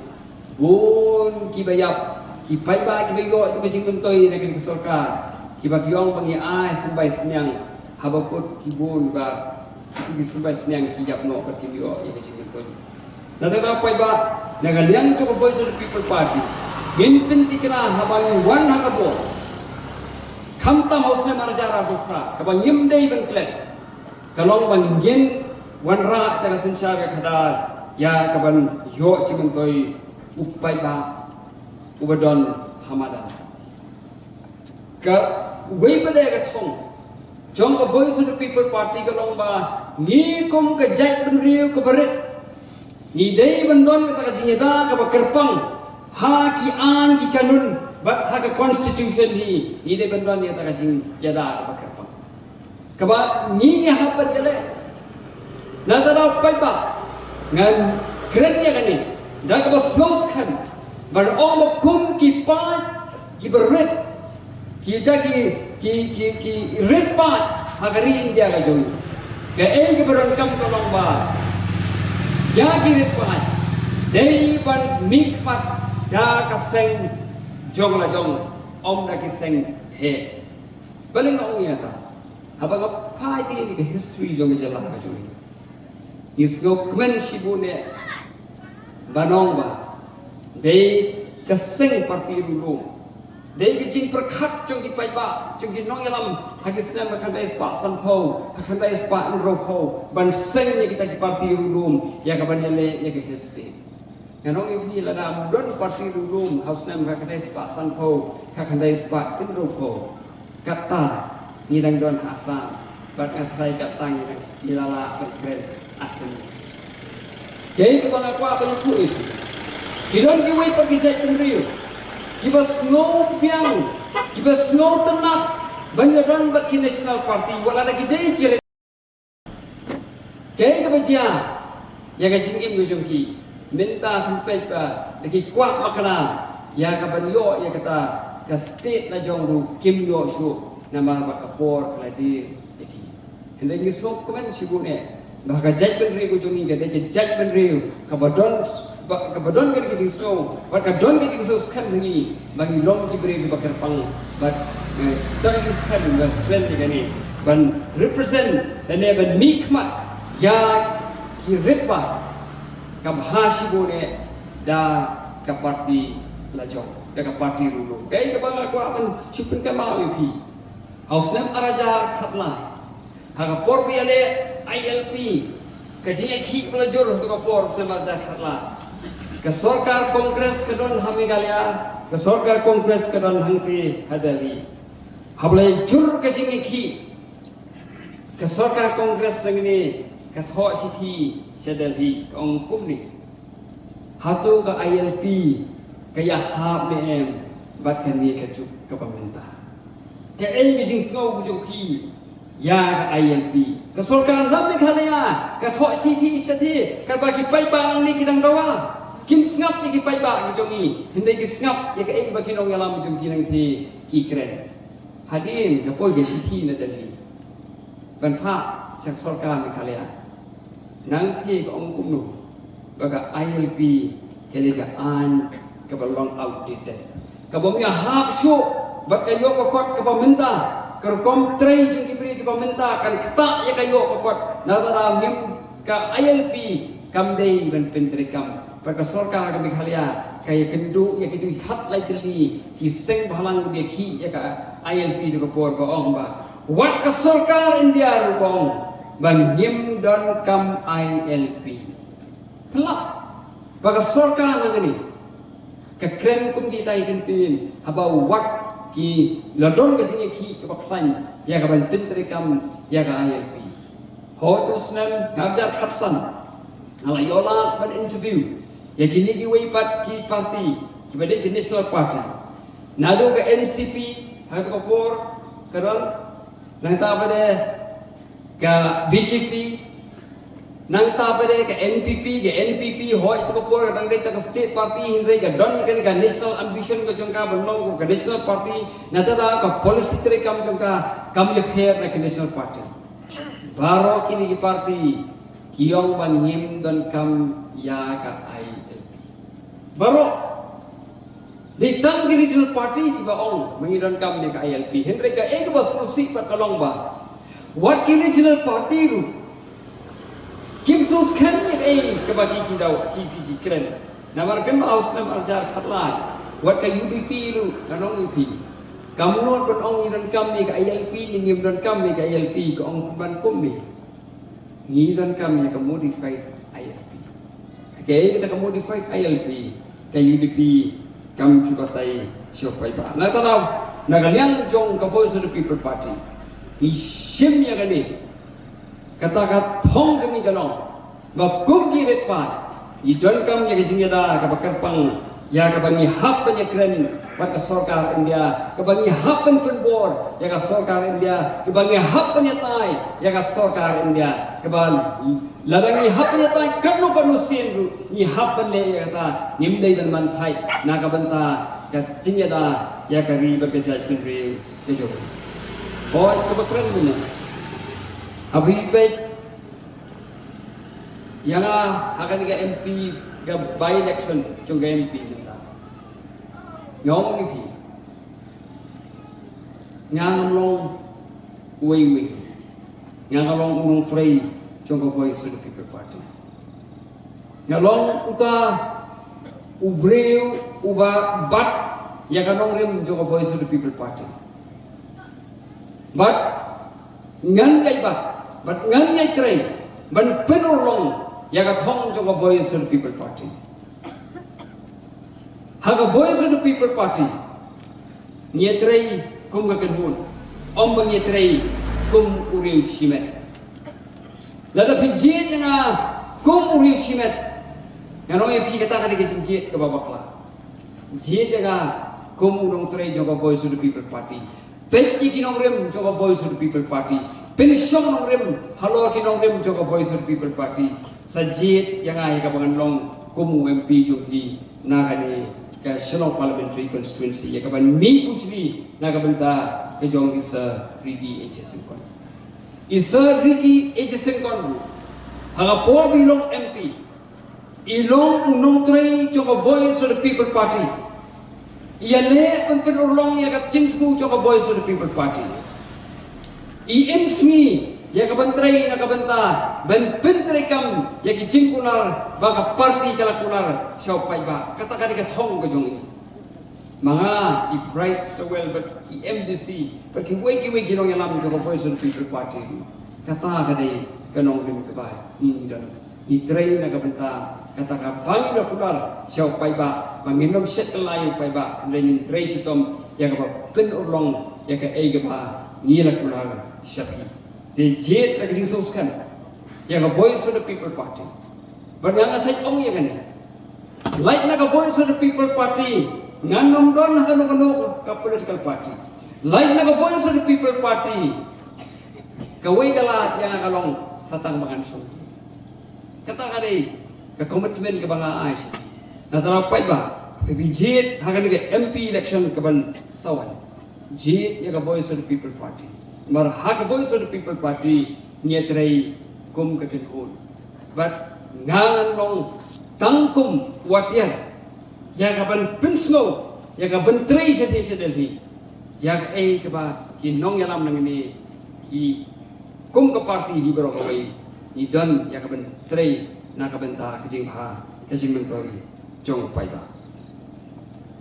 bun kiba ïap, ki paidbah kiba ïoh ïa ka jingmyntoi na ka sorkar, kiba ki ong ba ngi ai symbai sniang, haba kut ki bun ba ki symbai sniang ki ïap noh bad kim ïoh ïa ka jingmyntoi. Na kata ka daw paidbah, na ka liang jong ka Voice of the People Party, ngin pyntikna haba ngi wan ha ka bor, khamtam ha u snem ar hajar arphew phra, kaba ngim dei ban klet ka long ba ngin wanrah ïa ka synshar ka khadar ïa ka ban ïoh jingmyntoi u paidbah uba don ha madan. Kawei pat de ka thong jong ka Voice of the People Party ka long ba ngi kum ka jaitbynriew kaba rit, ngi dei ban don kata ka jingïada kaba kyrpang ha ki aiñ ki kanun bad ha ka constitution hi. Ngi dei ban don kata ka jingïada kaba kyrpang kaba ngi ngi hap ban ïaleh. Na kata ka daw paidbah, ngan kren ïa kane da kaba sngewskhem ban ong ba kum ki paid kiba rit, kita ki, ki, ki, ki rit paid ha ka ri India ka jong ngi, kaei kaba donkam ka long ba ïa ki rit paid dei ban mihkhmat da ka seng jong la jong, ym da ki seng heh. Balei nga ong ïa kata? Haba nga phai ïa ka history jong ka jylla ka jong ngi, ngi sngewkmen shibun eh ban ong ba dei ka seng party riewlum, dei ka jingpyrkhat jong ki paidbah, jong ki nongïalam ha ki snem ka khyndai spah sanphew, ka khyndai spah hynriewphew ban seng ïa kita ki party riewlum ïa ka ban ïaleh ïa ka hill state. Ngan ong ïa phi, lada ym don party riewlum ha u snem ka khyndai spah sanphew, ka khyndai spah hynriewphew, kata ngi dang don ha Assam, bad nga tharai kata ngi dang, ngi la lah ban kren Assamese. Kaei kaba nga kwah ban ïathuh ïa phi, Ki don kiwei pat ki jaitbynriew kiba sngew biang, kiba sngew tynnat ban ïadon bad ki National Party, wat la da ki dei ki re-, kaei kaba jia ïa ka jingim ka jong ki. Mynta phin peit ba da ki kwah makna ïa ka ban ïoh ïa kata ka state la jong ruh kim ïoh shuh, namar ba ka por ka la dier ïa ki. Hynrei ngi sngewkmen shibun eh ba ka jaitbynriew ka jong ngi ka dei ka jaitbynriew kaba don, ba, kaba don ka jingsngew, bad ka don ka jingsngew skhem ha ngi ba ngi long ki briew kiba kyrpang, bad, eh, don ka jingsngewskhem ba kren ïa kane ban represent lane ban mihkhmat ïa ki rit ba ka bha shibun eh da ka party la jong, da ka party ruh. Kaei kaba nga kwah ban shu pynkynmaw ïa phi. Ha u snem ar hajar khatlai, ha ka por ba ïaleh I L P, ka jingïakhih ba la jur ha ka por u snem ar hajar khatlai, ka sorkar Congress ka don ha Meghalaya, ka sorkar Congress ka don hangtei ha Delhi. Haba la jur ka jingïakhih, ka sorkar Congress nangne ka thoh shithi sha Delhi, ka ong kumne: Hato ka I L P ka ïahap ne em bad kane ka juk kaba mynta? Kaei ka jingsngew ka jong phi ïa ka I L P? Ka sorkar na Meghalaya ka thoh shithi shathie katba ki paidbah nangne ki dang dawa. Kim sngap ïa ki paidbah ki jong ngi, hynrei ki sngap ïa kaei ba ki nongïalam jong ki nangthie ki kren. Hadien ka poi ka shithi na Delhi ban phah sha ka sorkar Meghalaya, nangthie ka ong kumno ba ka I L P ka dei ka aiñ kaba long outdated, kaba ym ïahap shuh bad ka ïoh ka kot kaba mynta. Ka rukom trei jong ki briew kiba mynta kan ktah ïa ka ïoh ka kot. Nalor ngim, ka I L P kam dei ban pyntreikam. Bad ka sorkar ka Meghalaya ka ïakynduh ïa kito ki khatlai tylli ki seng bhalang kiba ïakhih ïa ka I L P da ka por, ka ong ba wat ka sorkar India ruh ka ong ba ngim donkam I L P. Pynlap ba ka sorkar nangne ka kren kum kita ki kyntien haba wat ki la don ka jingïakhih kaba khlaiñ ïa ka ban pyntreikam ïa ka I L P. Hooid, u snem ar hajar khatsan nga la ïoh lad ban interview ïa kine kiwei pat ki party kiba dei ki National Party. Naduh ka N C P ha ka por ka don, nangta pat de ka B J P, nangta pat de ka N P P. Ka N P P hooid, ha ka por ka dang dei tang ka state party, hynrei ka don ïa kane ka national ambition ka jong ka ban long ka national party. Nangta da ka policy treikam jong ka kam ïapher na ka National Party. Baroh kine ki party ki ong ba ngim donkam ïa ka I L P. Baroh. Dei tang ki regional party kiba ong ba ngi donkam ïa ka I L P. Hynrei kaei kaba sngewsih pat ka long ba wat ki regional party ruh kim sngewskhem ïa kaei kaba ki, ki dawa, ki, ki, ki kren. Namar kynmaw, ha u snem ar hajar khatlai wat ka U D P ruh ka ong ïa phi, kam nud ban ong ngi donkam ïa ka I L P ne ngim donkam ïa ka I L P, ka ong pynban kumne: Ngi donkam ïa ka modified I L P. Kaei kata ka modified I L P ka U D P kam ju batai shuh paidbah. Na ka daw, na ka liang jong ka Voice of the People Party ngi shim ïa kane. Kata ka thong jong ngi ka long ba kum ki rit paid ngi donkam ïa ka jingïada kaba kyrpang, ïa kaba ngi hap ban ïakren bad ka sorkar India, kaba ngi hap ban pynbor ïa ka sorkar India, kaba ngi hap ban ïatai ïa ka sorkar India, kaba lada ngi hap ban ïatai katno katno sien ruh ngi hap ban leh ïa kata. Ngim dei ban man thait na ka bynta ka jingïada ïa ka ri bad ka jaitbynriew ka jong ngi. Hooid, kaba kren mynne, haba phi peit ïa nga ha kane ka M P, ka by-election jong ka M P mynta, nga ong ïa phi, nga ngam long uwei uwei. Nga, nga long u nongtrei jong ka Voice of the People Party. Nga long uta u briew uba bat ïa ka nongrim jong ka Voice of the People Party. Bad ngan ïai bat bad ngan ïai trei ban pynurlong ïa ka thong jong ka Voice of the People Party. Ha ka Voice of the People Party ngi ïatrei kum ka kynhun, ym ba ngi ïatrei kum u riew shimet. Lada phi jied ïa nga kum u riew shimet, Nga ong ïa phi, kata ka dei ka jingjied kaba bakla. Jied ïa nga kum u nongtrei jong ka Voice of the People Party. Peit ïa ki nongrim jong ka Voice of the People Party. Pynshong nongrim halor ki nongrim jong ka Voice of the People Party. Sa jied ïa nga ïa kaba ngan long kum u M P jong ki na kane ka Shillong Parliamentary Constituency, ïa kaban mih bujli na ka bynta ka jong i Sir Ricky A J Syngkon. I Sir Ricky A J Syngkon ruh, ha ka por ba i long M P, i long u nongtrei jong ka Voice of the People Party. I ïaleh ban pynurlong ïa ka jingthmu jong ka Voice of the People Party. I im sngi ïa kaban trei na ka bynta ban pyntreikam ïa ki jingkular ba ka party ka la kular sha u paidbah. Kata ka dei ka thong ka jong i. Ma nga, i Bright Stowell bad ki M D C bad kiwei kiwei ki nongïalam jong ka Voice of the People Party, kata ka dei ka nongrim kaba ngi don. Ngi trei na ka bynta kata kaba ngi la kular sha u paidbah, ba ngin ym shet kylla ïa u paidbah, hynrei ngin trei shitom ïa kaba pynurlong ïa kaei kaba ngi la kular sha phi. Te jied na ka jingsngewskhem ïa ka Voice of the People Party. Bad nga nga sa ong ïa kane, lait na ka Voice of the People Party, ngan ym don ha kano kano ka political party. Lait na ka Voice of the People Party, kawei ka lad ïa nga ka long sa tang ba ngan shong. Kata ka dei ka commitment kaba nga ai sha phi. Nangta la peit ba phi jied ha kane ka M P election kaban sa wan. Jied ïa ka Voice of the People Party. Namar ha ka Voice of the People Party ngi ïatrei kum ka kynhun. Bad nga ngan long tang kum u atiar ïa kaban pynsngew, ïa kaban trei sha Delhi, sha Delhi, ïa kaei kaba ki nongïalam nangne ki kum ka party hi baroh kawei ngi don ïa kaban trei na ka bynta ka jingbha ka jingmyntoi jong u paidbah.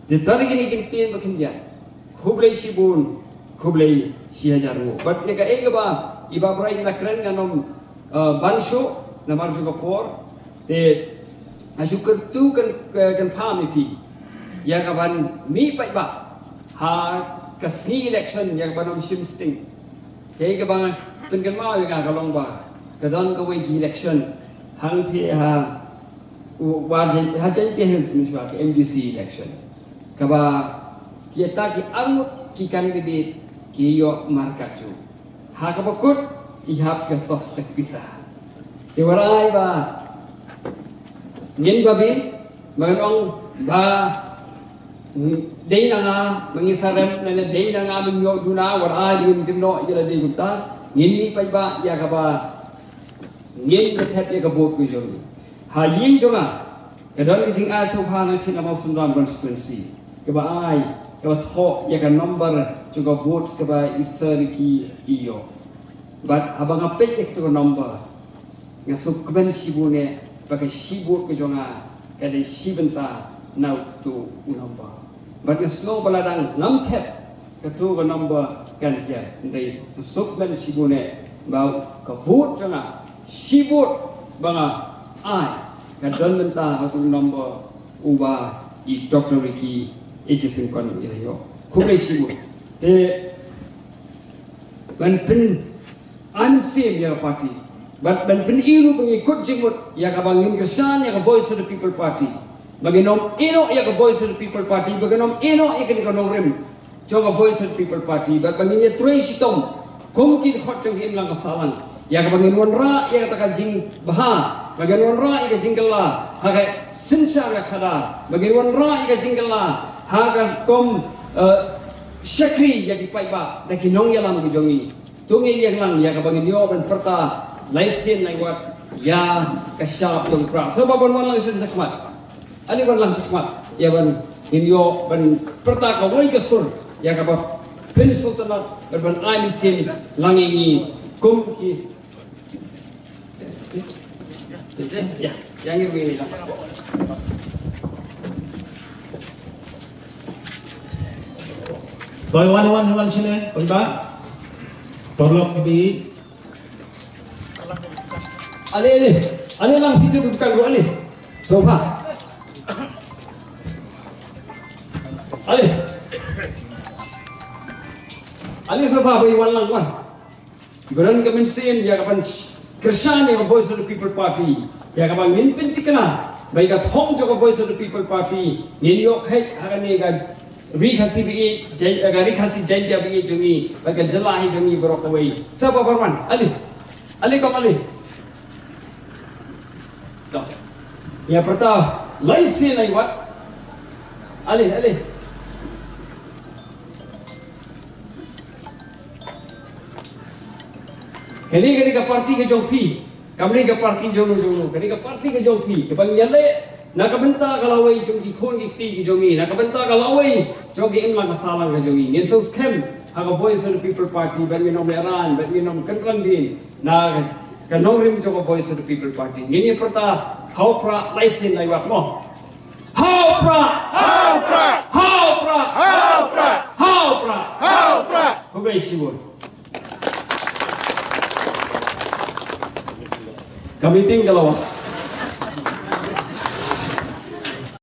Te tang kine ki ktien ba khyndiat, khublei shibun, khublei shihajar nguh. Bad ïa kaei kaba i Bah Bright i la kren ngan ym, uh, ban shuh namar jong ka por. Te nga shu kyntu kan, kan pham ïa phi ïa kaban mih paidbah ha ka sngi election ïa kaban ym shim sting. Kaei kaba pynkynmaw ïa nga ka long ba ka don kawei ka election hangtei ha u, wa ha Jaintia Hills mynshuwa, ka M D C election, kaba kita ki arngut ki candidate ki ïoh markat jong. Ha kaba kut i hap ka tos ka pisa. Te wat ai ba ngin babe, ba ngan ong ba dei na nga, ba ngin sa rem, lane dei na nga ban ïoh duna, wat ai ba ngin kynnoh ïa lade kumta. Ngin mih paidbah ïa kaba ngin ïa thep ïa ka vote ka jong ngi. Ha ïing jong nga ka don ka jingai sngewbha na ka Mawsynram constituency kaba ai, kaba thoh ïa ka number jong ka vote kaba i Sir Ricky i ïoh. Bad haba nga peit ïa katu ka number, nga sngewkmen shibun eh ba ka shi vote ka jong nga ka dei shi bynta na utu u number. Bad nga sngew ba lada ngam thep, katu ka number kan hiar. Hynrei nga sngewkmen shibun eh ba ka vote jong nga, shi vote ba nga ai, ka don bynta ha utu u number uba i Doctor Ricky A J Syngkon i la ïoh. Khublei shibun. Te ban pyn An sim ïa ka party. Bad ban pyni ruh ba ngi kut jingmut ïa kaba ngin kyrshan ïa ka Voice of the People Party. Ba ngin ym ïehnoh ïa ka Voice of the People Party, ba ngin ym ïehnoh ïa kane ka nongrim jong ka Voice of the People Party. Bad ba ngin ïatrei shitom kum ki dkhot jong ka imlang ka sahlang ïa kaba ngin wanrah ïa kata ka jingbha, ba ngin wanrah ïa ka jingkylla ha ka synshar ka khadar, ba ngin wanrah ïa ka jingkylla ha ka kum, eh, shakri ïa ki paidbah da ki nongïalam ki jong ngi. To ngin ïeng lang ïa kaba ngin ïoh ban pyrta lai sien lai wat ïa ka shap jong u Prah. Sngewbha ban wan lang sha khmat. Ale wan lang sha khmat ïa ban ngin ïoh ban pyrta kawei ka sur ïa kaba pynsultanat ban ban ai mynsiem lang ïa ngi kum ki. Ïa, ïa ngi wi lang. Toi wan wan wan sini, oi ba. Tolok di. Ale, ale. Ale lang pintu bukan lu ale. Sofa. Ale. Ale sofa bai wan lang wan. Baron ka mynsiem ïa ka ban kyrshan ïa ka Voice of the People Party. Ïa ka ban ngin pynthikna. Bad ka thong jong ka Voice of the People Party ngin ïoh kheit ha kane ka Ri Khasi ba ïeit, Jain-, ka Ri Khasi Jaintia ba ïeit jong ngi, bad ka jylla hi jong ngi baroh kawei. Sa ba Barman, ale. Ale kong ale. Ïa pyrta lai sien lai wat. Ale, ale. Kane, kane ka parti ka jong phi. Kam dei ka parti jong no jong no. Kane ka parti ka jong phi. Kaba ngi ïaleh na ka bynta ka lawei jong ki khun ki kti ki jong ngi. Na ka bynta ka lawei jong ki imlang ka sahlang ka jong ngi. Ngin sngewskhem ha ka Voice of the People Party, bad ngin ym lehrain, bad ngin ym kynrang dien na ka nongrim jong ka Voice of the People Party. Ngin ïa pyrta ha u prah lai sien lai wat mo. Ha u prah! Ha u prah! Ha u prah! Ha u prah! Ha u prah! Ha u prah! Khublei shibun. Ka meeting ka la wan.